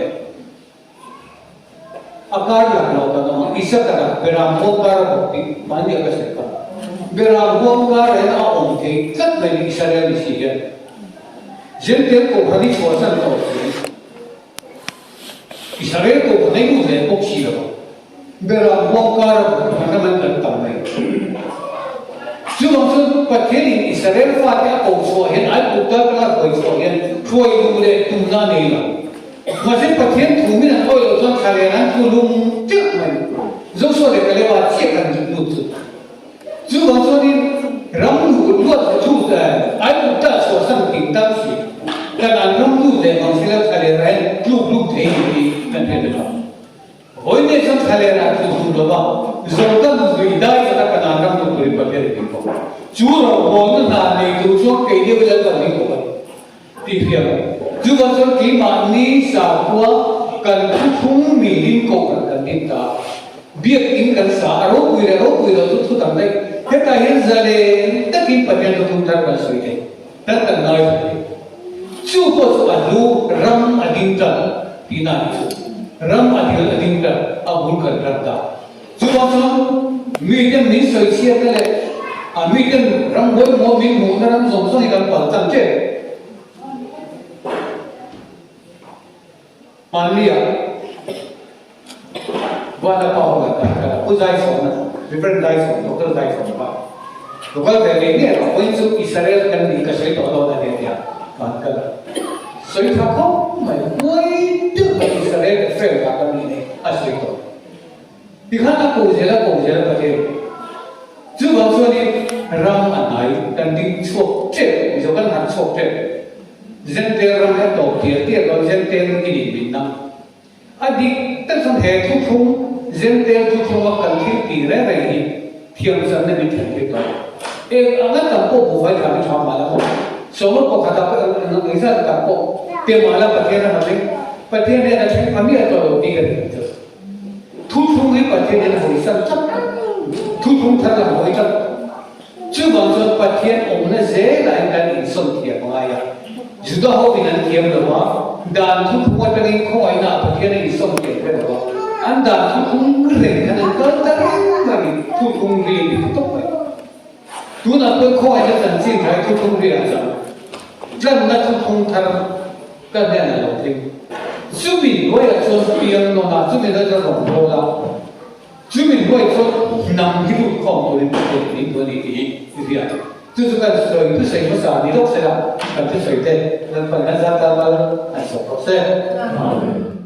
a kar lang lo kan awm ang. Isaka lah Beram huam kar a bawk tih mahni a ka sawi kha. Beram huam kar hian a awm thei tlat mai ni Israel ni si hian. Jentail kohhran i chhuahsan tawh si. Israel pawh ka ngei duh hle bawk si lo. Beram huam kara hman ram an kan tam mai. Chuvang chuan Pathianin Israel fate a ko chhuah hian Aigupta atanga a hruai chhuah hian hruai duh leh tumna a nei lo. Mahse Pathian thu min an awih loh chuan thla leh an thu lum teuh mai. Joshua leh Kaleba chiah kan lut chu. Chuvang chuanin ram luh luat leh chu Aigupta chhuahsan tih tam si, Kanaan ram lut leh mang silo thlalera hian tluk lut thei ni tih kan hriat a tha. Vawiin chuan thlalera tluk lut lova Jordan lui dai chata Kanaan ram lut turin Pathian a ding bawk. Chu rawngbawlna hna nei tur chuan kei deuh ila kan ding bawk a ni. Tih hriat. Chuvang chuan keimahni sakhua kan thuthlung milin kohhran kan din ta. Biakinn kan sa a ropui leh ropui lo chu thu dang daih. Hetah hian zalen takin Pathian thuthlung thar kan sawi thei. Kan kan ngaithla thei. Chu pawh chu a hlu ram a ding tan tihna a ni chu. Ram a dil a ding tan a bul kan ran ta. Chuvang chuan miten min sawi chhiatna leh a miten ram pawimawh min hmuhna ram zawng zawng hi kan pal tan tep. Hmannia Vana pa ho kan kai kha Pu Zaichhawna, Reverend Zaichhawna, Doctor Zaichhawna pa lo kal ve ngei ngei a, vawiin chu Israel kan nih ka sawi tawh dawn a ni a tia ka han kal a. Sawi tha khawp mai, huai deuh mai Israel te fail ta kan nih nei a sawi tawh. Tikhan a ko zel a ko zel a Pathian. Chuvang chuanin ram a hnai kan ding chhuak tep, Mizo kan harh chhuak tep. Zentel ram hi a tawp tial tial dawn, Zentel i nih minna. A dik tak chuan he thuthlung, Zentel thuthlunga kan thil tih reng reng hi thiamchanna min thlen tir tawh. Eng anga tam pawh buhfai tha hi tha mah la maw? Sawma pakhata pawh eng eng engzat tam pawh pe mah la Pathian a hmatling, Pathian hian a thleng pha miah tawh lo tih kan hmu chu. Thuthlung hi Pathian hian a hawisan tlat a, thuthlung thar lam hawi tlat. Chuvang chuan Pathian awmna zelah hian kan insawn thiam a ngai a. Juda hovin an thiam lo a, dan thuthlung atangin khawngaihna ah Pathian a insawn thiam hre lo a, an dan thuthlung reng khan an kal ta reng mai ni, thuthlung ri a ni ta tawp mai. Tunah pawh khawngaihna chanchin tha hi thuthlung ri ah chang tlanna thuthlung thar ka hnenah lo thleng. Chumi hnuaiah chuan piang nawn a, chumi hnuaiah chuan rawngbâwl a, chumi hnuaiah chuan hnam hi lut khawm turin Pathian min duh a ni tih hi i hria. Chu chu kan sawi thusawi hmasa ni lawk se la, kan thusawi te Lalpan kan zar tan mal an sawm rawh se. Amen.